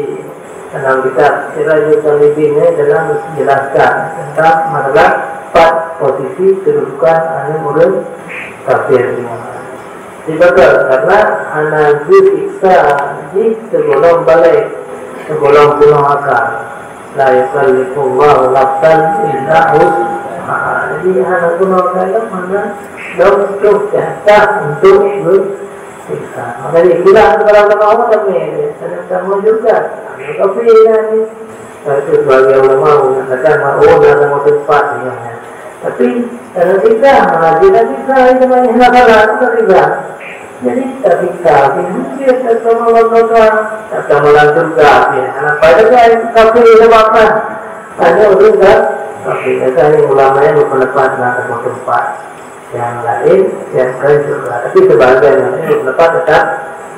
dalam kitab Sirajul Talibin ni dalam jelaskan tentang masalah empat posisi kedudukan aneuk ureueng kafir. Jadi betul, karena hana geusiksa jih sebelum balik, sebelum punoh akal. La yukallifullahu nafsan illa wus'aha. Jadi hana punoh akal, hana dong untuk jatah untuk geu- Siksa. Makanya itulah antara ulama ulama ni, ada kamu juga. Tapi ini, itu sebagai ulama mengatakan, oh, dalam tempat ni. Tapi kalau kita mengaji dan kita itu banyak masalah, itu tidak. Jadi kita siksa, mungkin kita sama Allah, kita sama dalam surga, ya. Karena pada dia itu kafir, itu makan. Hanya orang dah kafir. Kata ulama yang berpendapat dalam satu tempat. Yang lain, yang lain syurga. Tapi sebahagian yang lain berpendapat tetap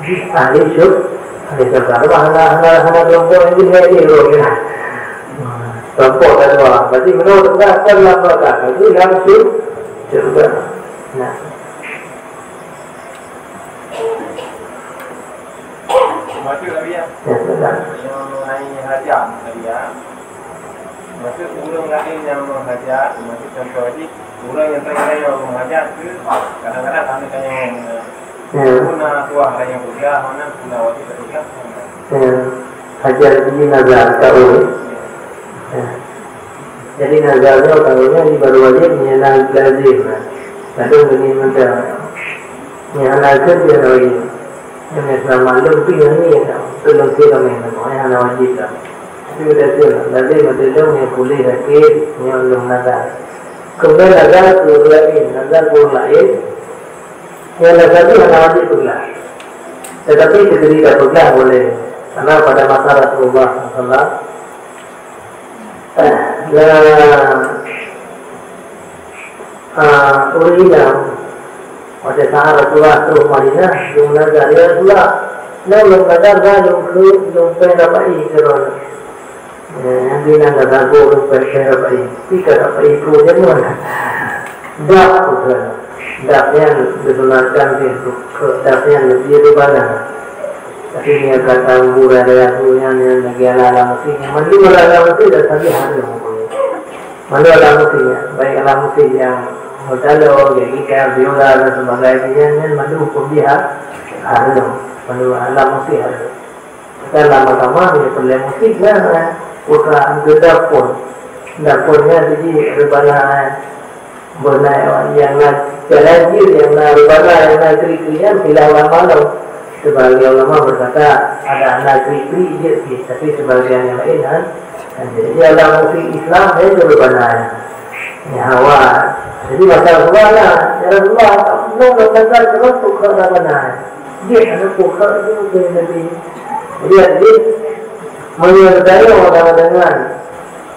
di ahli syur-, ahli syurga. Tapi hana, hana, hana kelompok yang di ahli syurga. Hmm. Kelompok kedua. Berarti menurut kita akan melaporkan. Berarti dalam syur-, syurga. Nah. Maksud tadi ya? Ya, sudah. Yang mengenai hajat tadi ya. Maksud ureueng laén nyang meuhajat, maksud contoh jih, ureueng nyang tanyong meuhajat tu kadang-kadang hana tanyong. Ya. Guna tuah tanyong kuliah, mana guna waktu kuliah. Ya. Hajat jih nazar, tahu. Ya. Jadi nazar nyoe tahu nyoe baru wajib, nyan lazim. Kadang gini macam. Nyan hana lazim, dia tahu. Nyan selama lom pih nyan ni, ya, tu lom sih ramai, pokoknya hana wajib lah. Tapi udah tu lah, lazim ada dong yang boleh sakit, yang belum nazar. Kemudian nazar ke orang lain, nazar ke orang lain, yang nazar tu hana wajib peugah. Tetapi ketika peugah boleh. Karena pada masa Rasulullah sallallahu alaihi wasallam, Nah, ah, ureueng inong, watèe saat Rasulullah troh Madinah, geumeunazar, "Ya Rasulullah, nyoe lôn nazar, bah lôn keu, lôn pèng rapai keu droeneuh." Eh, nyang bilang kata sagoe lôn pèng, pèng rapai. Pih ka rapai keu jameun. Dak, kheun. Dak nyan disunatkan pih keu, dak nyan leubeh daripada. Tapi nyan ka tambu raya-raya nyan, nyan lagèe ala-ala Mesir. Mandum ala-ala Mesir dak sabe hareuem huköm nyan. Mandum ala Mesir nyan, baik ala Mesir nyang meudalo, jadi gitar, biola dan sebagainya, nyan, nyan mandum huköm jih ha-, hareuem. Mandum ala Mesir hareuem. Dalam agama ni peureulèe musik lah, eh. Bukan geuda phôn. Geuda phôn nyan jadi reubana, eh. Beuna nyang na jalan jih, nyang na reubana, nyang na kri-kri nyan, sila ulama lom. Sebahagian ulama berkata, ada na kri-kri jeuet sih, tapi sebahagian yang lain, kan. Jadi dalam musik Islam, eh, itu reubana. Nyan hawa. Jadi masa Rasulullah lah, "Ya Rasulullah, lôn lôn nazar keu lôn keu reubana." Jeuet hana peue kheun lé Nabi. Jadi, jadi, meunyoe geutanyoe deungon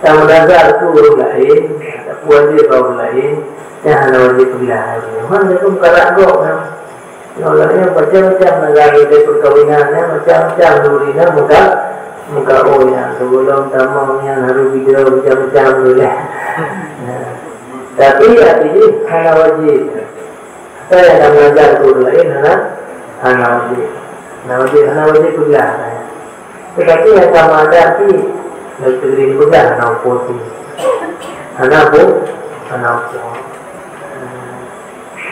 tameunazar keu ureueng laén, atawa wajéb bak ureueng laén, nyan hana wajéb peugah lagèe nyan. Memang lagèe nyan bukan rot gob nyan. Nyoe lagèe nyan macam-macam nazar di perkawinan nyan, macam-macam duri nyan muka, muka oh nyan. Sebelum tamong nyan harus video macam-macam dulu lah. Nah. Tapi arti jih hana wajéb. Saya dah belajar guru lain, hana, hana wajib. Hana wajib, hana wajib peugah. Tetapi yang sama ada ti, bagi negeri peugah, hana ukur ti. Hana bu, hana ukur.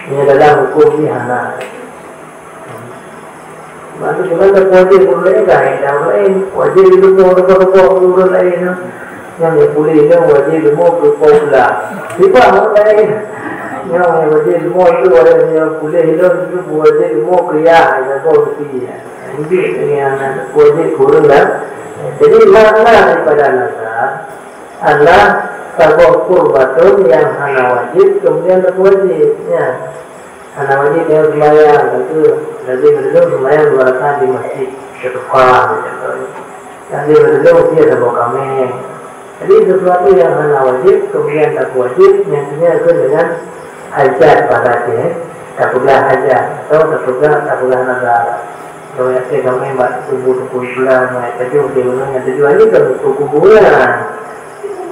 Ini dalam hukum ni hana. Maksud dengan tak wajib guru lain dah, yang lain wajib ilmu, rupa-rupa guru lain. Nyang nyang puléh nyoe wajéb leumô keu po pula. Sibak ureueng laén. Nyoe nyang wajéb leumô tu, wajéb nyang puléh lôn tu wajéb leumô keu yah, sagoe keu sie. Injik dengan wajéb keu ureueng dah. Jadi, makna daripada nazar adalah saboh qurbatun nyang hana wajéb, kemudian tapeuwajéb. Nyan. Hana wajéb nyan seumayang, itu lazim meudeuh seumayang dua rakaat di masjid, teutukang, contohnya. Lazim meudeuh dia saboh kaméng. Jadi, sesuatu yang hana wajib, kemudian tapeuwajib, nyan artinya itu dengan hajat pada jih, eh, tapeugah hajat, atau tapeugah, tapeugah nazar. Kalau yakin ramé bak tuboh-tuboh bulan, mai pajoh di ureueng nyang tujuan jih keu kuburan.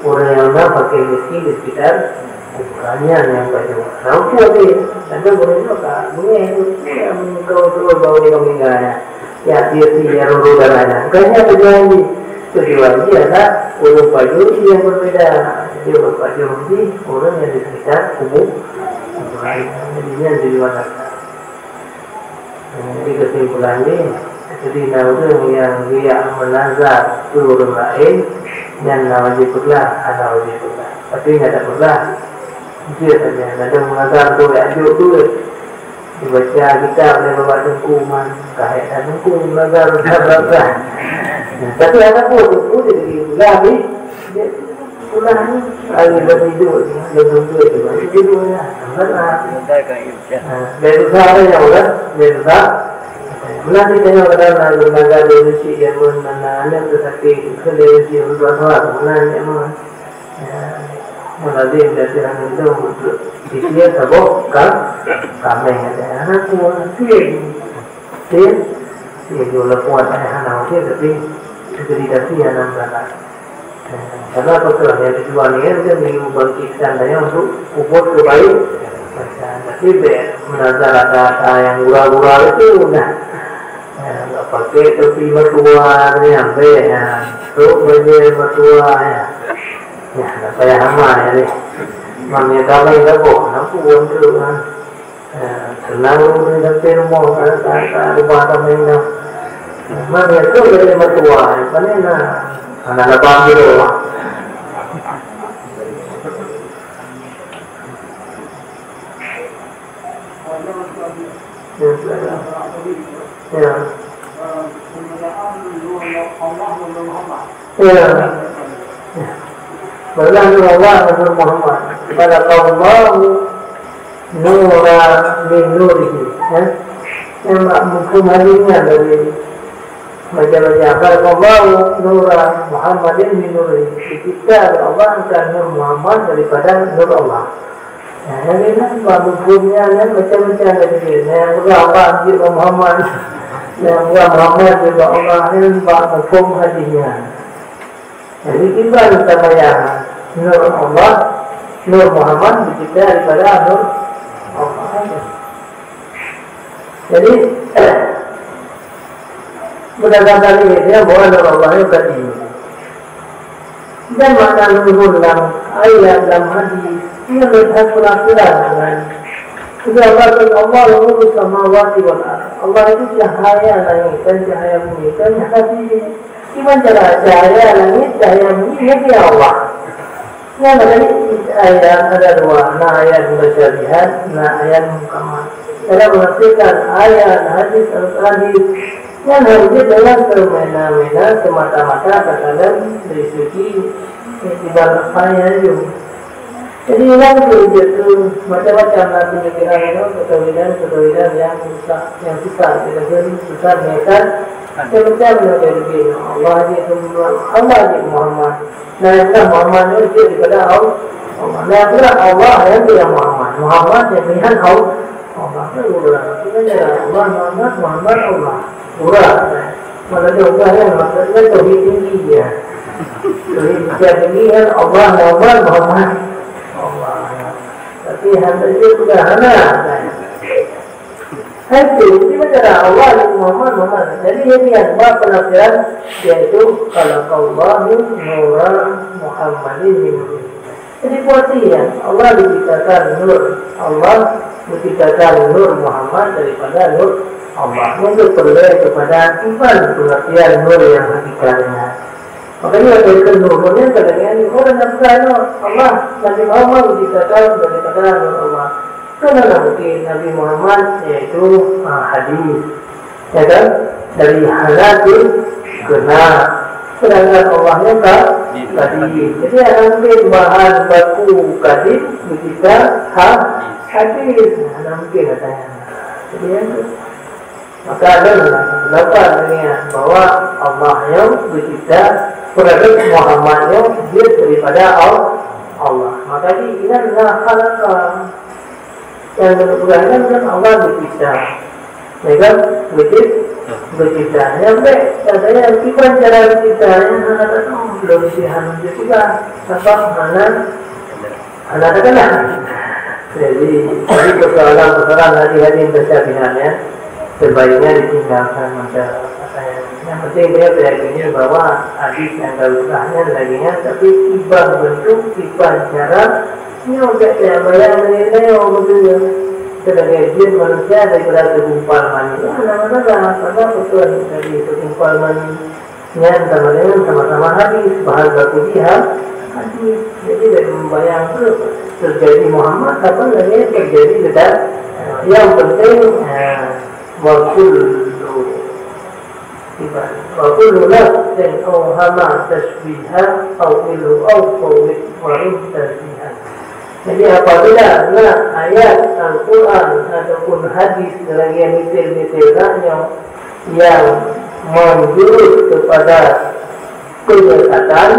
Ureueng nyang na fakir miskin di sekitar kuburan nyan nyang pajoh. Nah, itu tadi, ada ureueng nyoe ka beungéh tu, nyang keu tuwoe bak ureueng meuninggai nyan. Ya, dia si yang ruru darah nyan. Bukan nyan tujuan jih. Tujuan jih adalah ureueng pajoh nyang berbeda. Jadi ureueng pajoh jih, ureueng nyang di sekitar kubu-, kuburan. Jadi nyan tujuan dasar. Jadi kesimpulan jih, jadi na ureueng nyang geujak meunazar keu ureueng laén, nyan na wajéb peugah, hana wajéb peugah. Tapi nyan tapeugah, jeuet saja, na dong meunazar tu jak jok tu. Dibaca kitab lé bapak teungku man, ka hék that teungku meunazar, meunazar, meunazar. Tapi hana peue teungku, jadi peugah habéh. Ulah ni, hari buat hidup ni, dia tunggu tu, itu dulu lah. Benar. Ha, dari besar ada yang udah, dari besar. Pernah kita yang udah, lembaga dari si Jerman, mana anak tu sakit, itu dari si orang tua, mana anak mah. Ya, malah dia dah terang itu untuk dia saboh ka, kameng ada anak tu, nanti. Dia, dia jual laporan ayah anak dia, tapi jadi dasi anak beranak. Karena apa tu, yang kedua ni, kan, dia ingin membangkitkan daya untuk ubud kebaikan. Tapi bèk meunazar ata-ata nyang gura-gura itu dah. Ya, tak pakai topi mertua ni, ambek, ya. Tu baju mertua, ya. Ya, tak payah amal, ya, ni. Maknanya kami dah boh, nak pun tu, ha. Ya, senang ureueng sampai rumoh, ka, ka, ka, rumah sampai inong. Memang ya tu jadi mertua, mana na, mana na bang gitu lah. Ya, ya. Ya. Ya. Barulah nur Allah dan nur Muhammad. Khalaqallahu nura min nurihi. Ya. Yang mak muphom hadisnya dari baca-baca. Khalaqallahu nura Muhammadin min nurihi. Dicipta oleh Allah akan nur Muhammad daripada nur Allah. Nah, jadi nyan bak muphom nyan, nyan macam-macam lagèe nyan. Nyan peugah Allah jeuet bak Muhammad. Nyan peugah Muhammad jeuet bak Allah. Nyan bak muphom hadis nyan. Jadi, kiban tabayang nur Allah, nur Muhammad dicipta daripada nur Allah. Jadi, berdasarkan ini, dia bahwa nur Allah itu tadi. Dan makna nurun lam ayat, lam hadis, ia melihat penafsiran dengan, jadi Allah, Allah nuru samawati wal ard. Allah itu cahaya langit dan cahaya bumi dan hadis. Gimana cara cahaya langit, cahaya bumi, ya Allah. Yang tadi ayat ada dua, na ayat mutasyabihat, na ayat muhkamat. Cara menafsirkan ayat hadis, hadis, nyan hana jeuet deungon seumena-mena, semata-mata takalon dari segi iktibar lafai nyan. Jadi, nyan keuh jeuet keu macam-macam na peumikiran nyoe, keutawilan-keutawilan nyang susah, nyang susah, kita jadi susah menyesal. Macam-macam na dari Allah jeuet, Allah jeuet Muhammad. Nah, itulah Muhammad ni jeuet daripada Allah. Nah, itulah Allah yang dia Muhammad. Muhammad yang pilihan Allah. Allah tu urang. Sebenarnya Allah Muhammad, Muhammad Allah. Urang. Malah dia urang yang maksudnya tauhid tinggi dia. Tauhid tinggi kan Allah Muhammad, Muhammad Allah. Tapi hamba dia sudah hana. Hai tu, di antara Allah dan Muhammad, Muhammad. Jadi, ini yang dua penafsiran, yaitu khalaqallahu nura Muhammadin min nur. Jadi, berarti ya, Allah diciptakan nur, Allah diciptakan nur Muhammad daripada nur Allah. Ini perlu kepada iman pengertian nur yang hakikatnya. Makanya, ada ke nur, nur yang kadang-kadang orang nak pegang nur. Allah, Nabi Muhammad diciptakan daripada nur Allah. Kan ada mungkin Nabi Muhammad, yaitu, ah, hadis. Ya kan? Dari hana ke na. Sedangkan Allahnya ka kadim. Jadi, hana mungkin bahan baku kadim dicipta ha-, hadis. Hana mungkin katanya. Jadi, ya, maka ada pendapat lain bahwa Allah yang dicipta, berarti Muhammad yang jeuet daripada Al-, Allah. Maka di inan na khalaqa. Nyang geupeugah nyan kan Allah geucipta. Ya kan? Geucip-, geucipta. Nyang bèk, katanya kiban cara geucipta nyan hana tatu'oh, lôn pih hana geupeugah. Sabab hana, hana teukeunal. Jadi, jadi persoalan-persoalan hadis-hadis mutasyabihat nyan, sebaiknya ditinggalkan macam apa yang, yang penting dia meyakini bahwa hadis yang geupeugah nyan lagèe nyan, tapi kiban bentuk, kiban cara, nyoe gèt nyang bayang lagèe nyoe beutôi. Sebagai jin manusia daripada segumpal mani. Hana masalah, sabab beutôi tadi segumpal mani nyan sama dengan sama-sama hadis, bahan baku jih hadis. Jadi, bèk membayang tu terjadi Muhammad, apa lagèe terjadi dekat. Yang penting, eh, wa kullu Wa kullu lafzin awhama tashbihan awwilhu aw fawwid warid tanzihan. Jadi, apabila na ayat Al-Quran ataupun hadis lagèe misil-misil nyan nyang menjurus kepada penyesatan,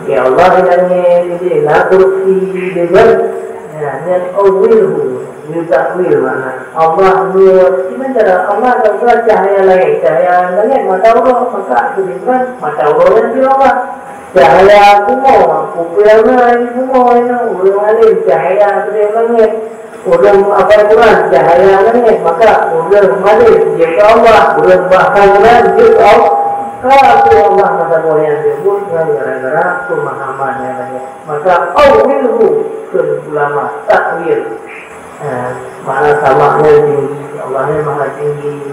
ya Allah, nyan nyan, jadi na korupsi dia kan. Ya, nyan awwilhu. Nyan takwil makna. Allah nyoe, kiban cara Allah ka geupeugah cahaya langèt, cahaya langèt mata uroe, maka geupeugah mata uroe nyan di Allah. Cahaya bumoe, peue-peue nyang na di bumoe nyan, ureueng alim, cahaya di langèt. Ureueng hafal Quran, cahaya langèt, maka ureueng alim jeuet keu Allah, ureueng hafal Quran jeuet keu Allah. Ka keu Allah mata uroe nyan disebut ngon gara-gara pemahaman nyang langèt. Maka awwilhu kheun ulama takwil. Ha, makna sama nyan tinggi, Allah nyan maha tinggi.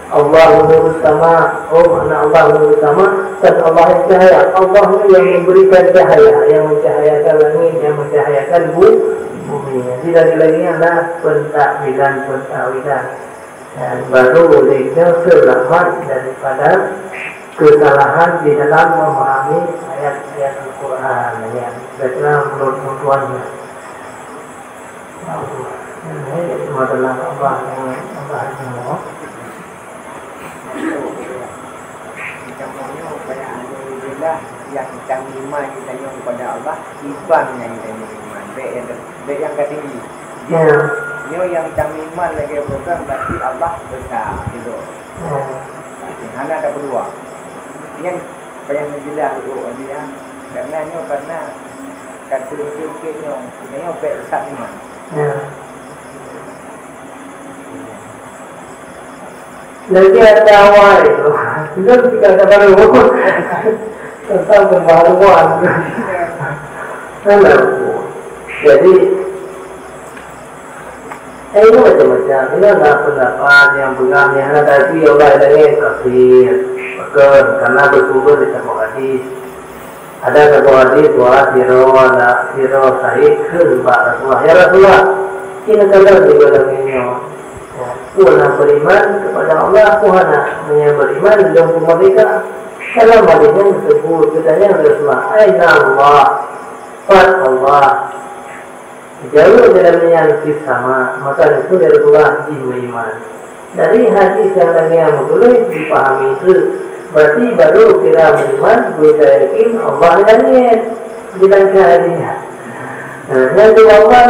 Allah nurus sama. Oh, makna Allah nurus sama, dan Allah yang cahaya. Allah ni yang memberikan cahaya, yang mencahayakan langit, yang mencahayakan bu-, bumi. Jadi lagi-lagi ada pentakwilan-pentakwilan. Dan baru oleh itu selamat daripada kesalahan di dalam memahami ayat-ayat Al-Quran. Ya, saya kira menurut tuan-tuan. Ini semua adalah Allah yang, Allah yang mau. Contohnya, supaya alhamdulillah yang kami iman kita kepada Allah, iban yang kami iman. Baik yang, baik yang kata ini. Ya. Nyoe yang kami iman lagi bukan berarti Allah besar gitu. Ya. Hana ada kedua. Yang paling jelas tu dia. Karena nyoe, karena kata nyoe, nyoe baik besar iman. Ya. Lagi ada awai tu. Itu kita ada baru. Tentang pembaharuan. Alah. Jadi, eh, ini macam-macam. Ini ada pendapat yang pegang ni, hana tapi Allah dengan kafir. Bukan, karena bersumber di satu hadis. Ada satu hadis, wa siro, la siro, sahih, kheun bak Rasulullah. Ya Rasulullah, kira-kira di dalam ini. Peue na beriman kepada Allah, peue hana. Meunyoe beriman, lôn peumerdeka. Dalam hadis nyan teupeu geutanyong lé Rasulullah, "Aina Allah?" Pat Allah. Jaweueb lé Nabi nyan, "Fis sama." Maka geukheun lé Rasulullah jih meuiman. Dari hadis nyang lagèe nyan meutuléh jipahami teuk. Berarti baru kira meuiman, beutayakin Allah di langèt. Di bangsa hadis nyan. Nah, nyang keuluwa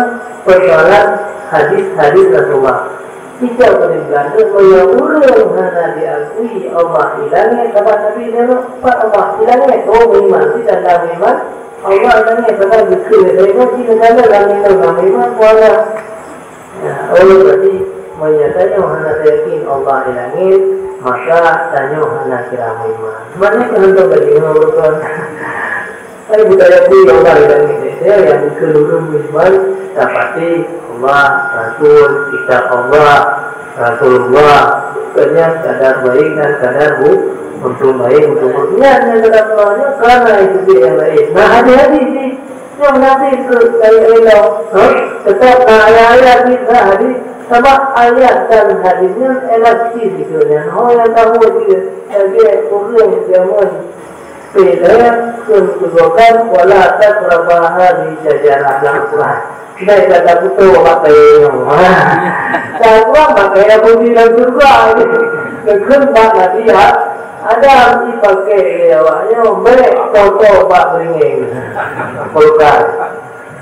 persoalan hadis-hadis Rasulullah. Ijak beuneuk geutanyoe, meunyoe ureueng hana jiakui Allah di langèt, sabab Nabi nyoe pat Allah di langèt, oh, meuiman, di tanda meuiman, Allah di langèt, sabab geukheun lé Nabi, di tanda langèt, lam iman, kuala. Nah, oh, berarti meunyoe tanyoe hana tayakin Allah di langèt, maka tanyoe hana kira meuiman. Maknanya keuhantom tadi, memang beutôi. Hai budaya pun yang lain dan ini, ya, yang mungkin dulu menimbang dapati Allah, Rasul, kitab Allah, Rasulullah, bukannya kadar baik dan kadar bu-, untung baik, untung buruk. Niatnya kadar Allahnya karena itu dia yang lain. Nah, hati-hati sih. Yang nanti ke saya elok, ha? Tetap na ayat-ayat ni, na hadis. Sebab ayat dan hadisnya elastis gitu. Dan orang yang tahu dia, dia kurang zaman Pih lhèe kheun teugokan, "Wala taqraba hadhihi syajarah," lam Quran. Bèk gata putôh bak kayèe nyoe. Ha. Lam Quran bak kayèe bumi lam syeuruga. Geukheun bak Nabi Adam, jipakèk lé awak nyoe, bèk putôh bak beuringèng. Kulkas.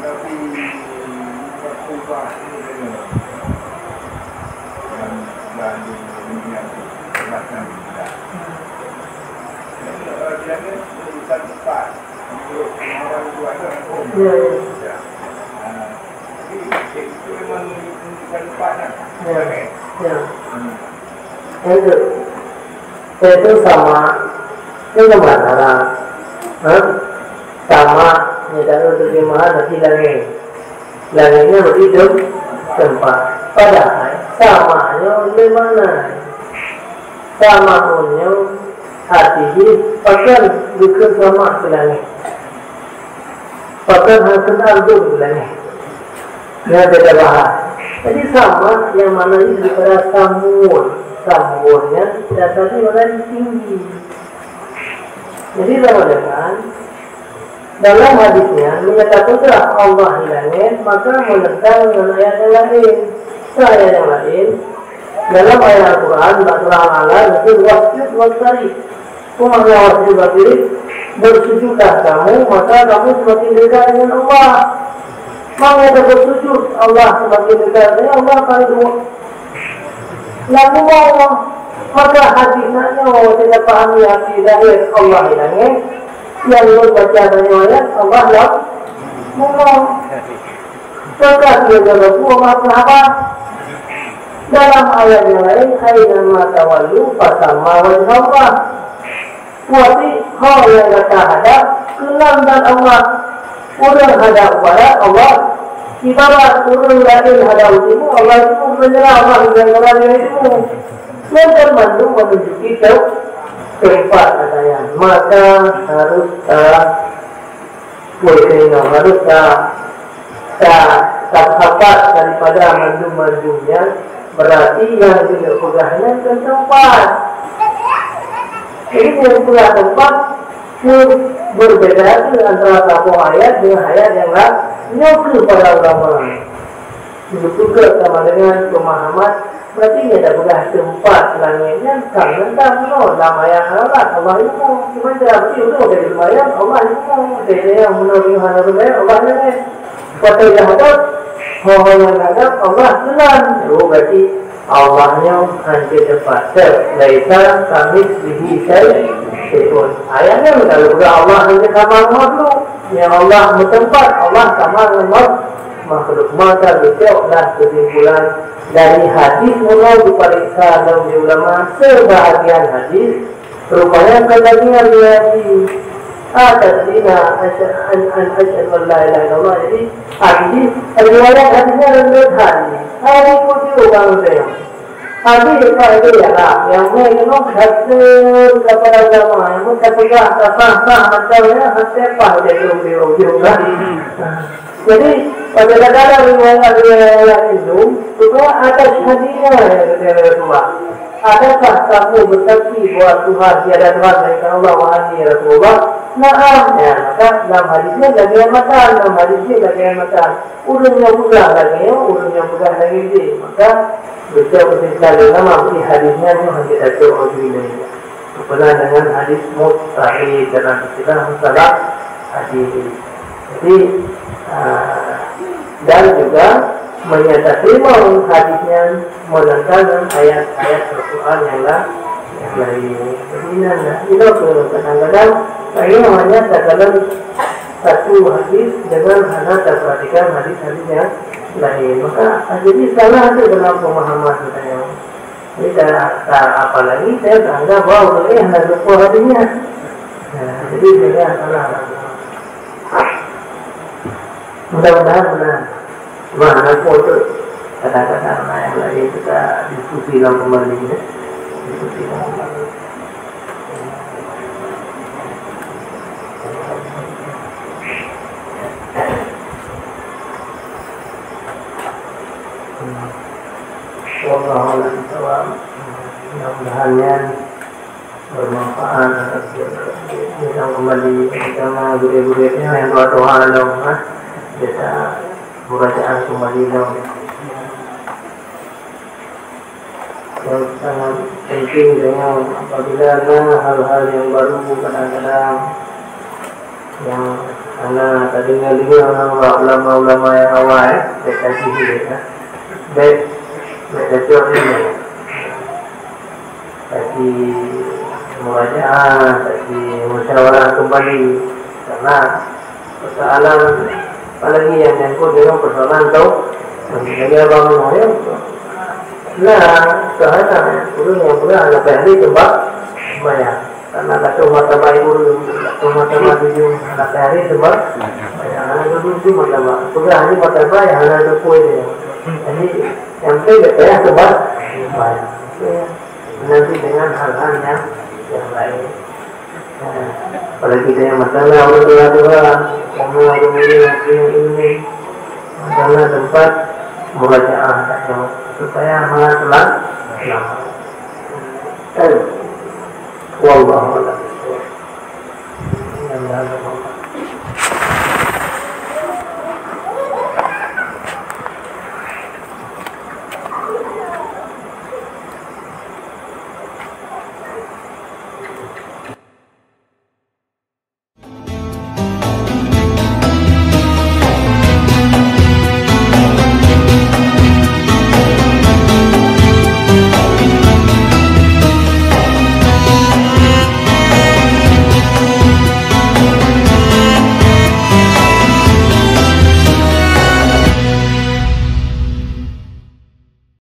Nabi Yakub ini dengan dan dan dengan belakang kita. Jadi, eh, jangan urusan tempat. Menurut orang tua kan, oh, Ya, ya. Ya. Ah, jadi, itu memang menunjukkan tempat lah. Ya. Ya. Hmm. Itu, itu sama. Itu masalah. Ha? Sama, ni kalau terjemahan nanti langit. Langitnya begitu tempat. Padahal sama nyo di mana? Sama nyo hati jih pakon bukan sama ke langit. Pakon hati ardun ke langit. Yang beda bahas. Jadi sama yang mana ini daripada samun. Samunnya tidak tadi mana tinggi. Jadi dalam depan dalam hadisnya menyatakan Allah di langit, maka menentang dengan ayat yang lain. Sah ayat yang lain. Dalam ayat Al-Quran, bak surah Al-A'la, disebut wasjud waqtarib. Apa makna wasjud waqtarib? Bersujudlah kamu, maka kamu semakin dekat dengan Allah. Maka bersujud, Allah semakin dekat dengan Allah, paling dua. Lagu Allah, maka hadis nyoe kita pahami hati lahir Allah di langit, yang lôn baca tanyoe ayat Allah lam bumoe. Maka dia jaga Allah sahabat. Dalam ayat nyang laén, "Aina ma tawallu fasamma wajhallah." Berarti ho nyang gata hadap, keunan dan Allah. Ureuëng hadap barat, Allah. Ibarat ureuëng laén hadap timu, Allah timu, meunyoe Allah nyang gata timu. Nyan kan mandum menunjuki tem-, tempat katanya. Maka harus ta Woi, keunoe harus ta-, ta-, tasapat daripada mandum-mandum nyan, berarti nyang jeuet peugah nyan kon teumpat. Jadi, nyang peugah teumpat, berbeda tu antara saboh ayat dengan ayat yang lain. Nyoe keuh para ulama. Geupeugah sama dengan pemahaman, berarti nyan tapeugah teumpat langét nyan ka mantong nyoe lam ayat Allah, Allah ilmu. Cuma cara beutôi ulôn dari seumayang, Allah ilmu. Dari seumayang, meunurut hana seumayang, Allah ilmu. Watèe geuhadap, ho-ho nyang geuhadap, Allah keunan. Oh, berarti Allah nyoe hana teumpat. Laisa kamitslihi syai-, syai'un. Ayat nyan kalau peugah Allah hana sama makhluk. Nyang Allah meuteumpat, Allah sama ngon makhluk. Maka geucok lah keusimpulan dari hadis meunan geupareksa lom lé ulama, seubahagian hadis rupanya kon lagèe nyan lagèe hadis. Atas dina an, an, an asyhadu an la ilaha illallah. Jadi, hadis, riwayat hadisnya leumbut hadis. Hari putih orang saya. Habéh ka lé ya lah, nyang mè keunoe hasé keupada ulama, nyang meukapeugah ka sah-sah mantong nyan, hasé paih jadong di ujong lah. Jadi, pada kadang-kadang riwayat-riwayat itu, juga ada syahidnya, ya, ya, ya, Tuhan. Adakah kamu bersaksi bahwa Tuhan, tiada Tuhan melainkan Allah, wahai Rasulullah? Naam. Ya, maka dalam hadisnya lagi matan, dalam hadisnya lagi matan. Ureuëng nyang peugah lagèe nyoe, ureuëng nyang peugah lagèe jih. Maka, geucok keusimpulan lé ulama, berarti hadis nyan nyoe hana tacok lagèe nyan. Berkenaan dengan hadis mustahil dalam istilah mustalah hadis. Jadi, ah, dan juga menyatakan hadis nyan menentang ayat-ayat Al-Quran yang la-, yang lain. Jadi, nyan lah. Inoe keuh kadang-kadang, saya hanya takalon satu hadis dengan hana taperhatikan hadis-hadis yang lain. Maka, jadi salah tu dalam pemahaman saya. Jadi, ta-, ta-, apalagi saya anggap bahawa ulama hana lupa hadisnya. Nah, jadi saya salah. Mudah-mudahan benar. Cuma hana lupa tu. Kadang-kadang ada yang lain kita diskusi dalam kembali, ya. Diskusi dalam kembali. Wallahu a'lam bishawab. Mudah-mudahan nyan bermanfaat. Kita kembali bersama gurèe-gurèe nyang tuha-tuha lom, ha. Kita murajaah kembali lom. Yang sangat penting dengan apabila ada hal-hal yang baru, kadang-kadang yang hana tadeungo-deungo ngon ulama-ulama nyang awai, bèk tajih, ya. Bèk, bèk tajih. Taji murajaah, taji musyawarah kembali. Karena persoalan, apalagi yang menyangkut dengan persoalan tau, menjaga bangunan, ya. Nah, karena ureuëng nyang peugah hana payah lé teumbak sembahyang. Karena ka toh mata bayi ureuëng, ka toh mata bayi tujuh, hana payah lé teumbak sembahyang. Hana tujuh tu mata bayi. Peugah ni mata bayi, hana ada poin dia. Jadi, yang penting dia payah teumbak sembahyang. Oke. Nanti dengan hal-hal yang, yang lain. Nah, apalagi kita yang masalah orang tua-tua, sama orang ini, yang ini, masalah tempat murajaah, supaya hal selamat. Wallahu a'lam.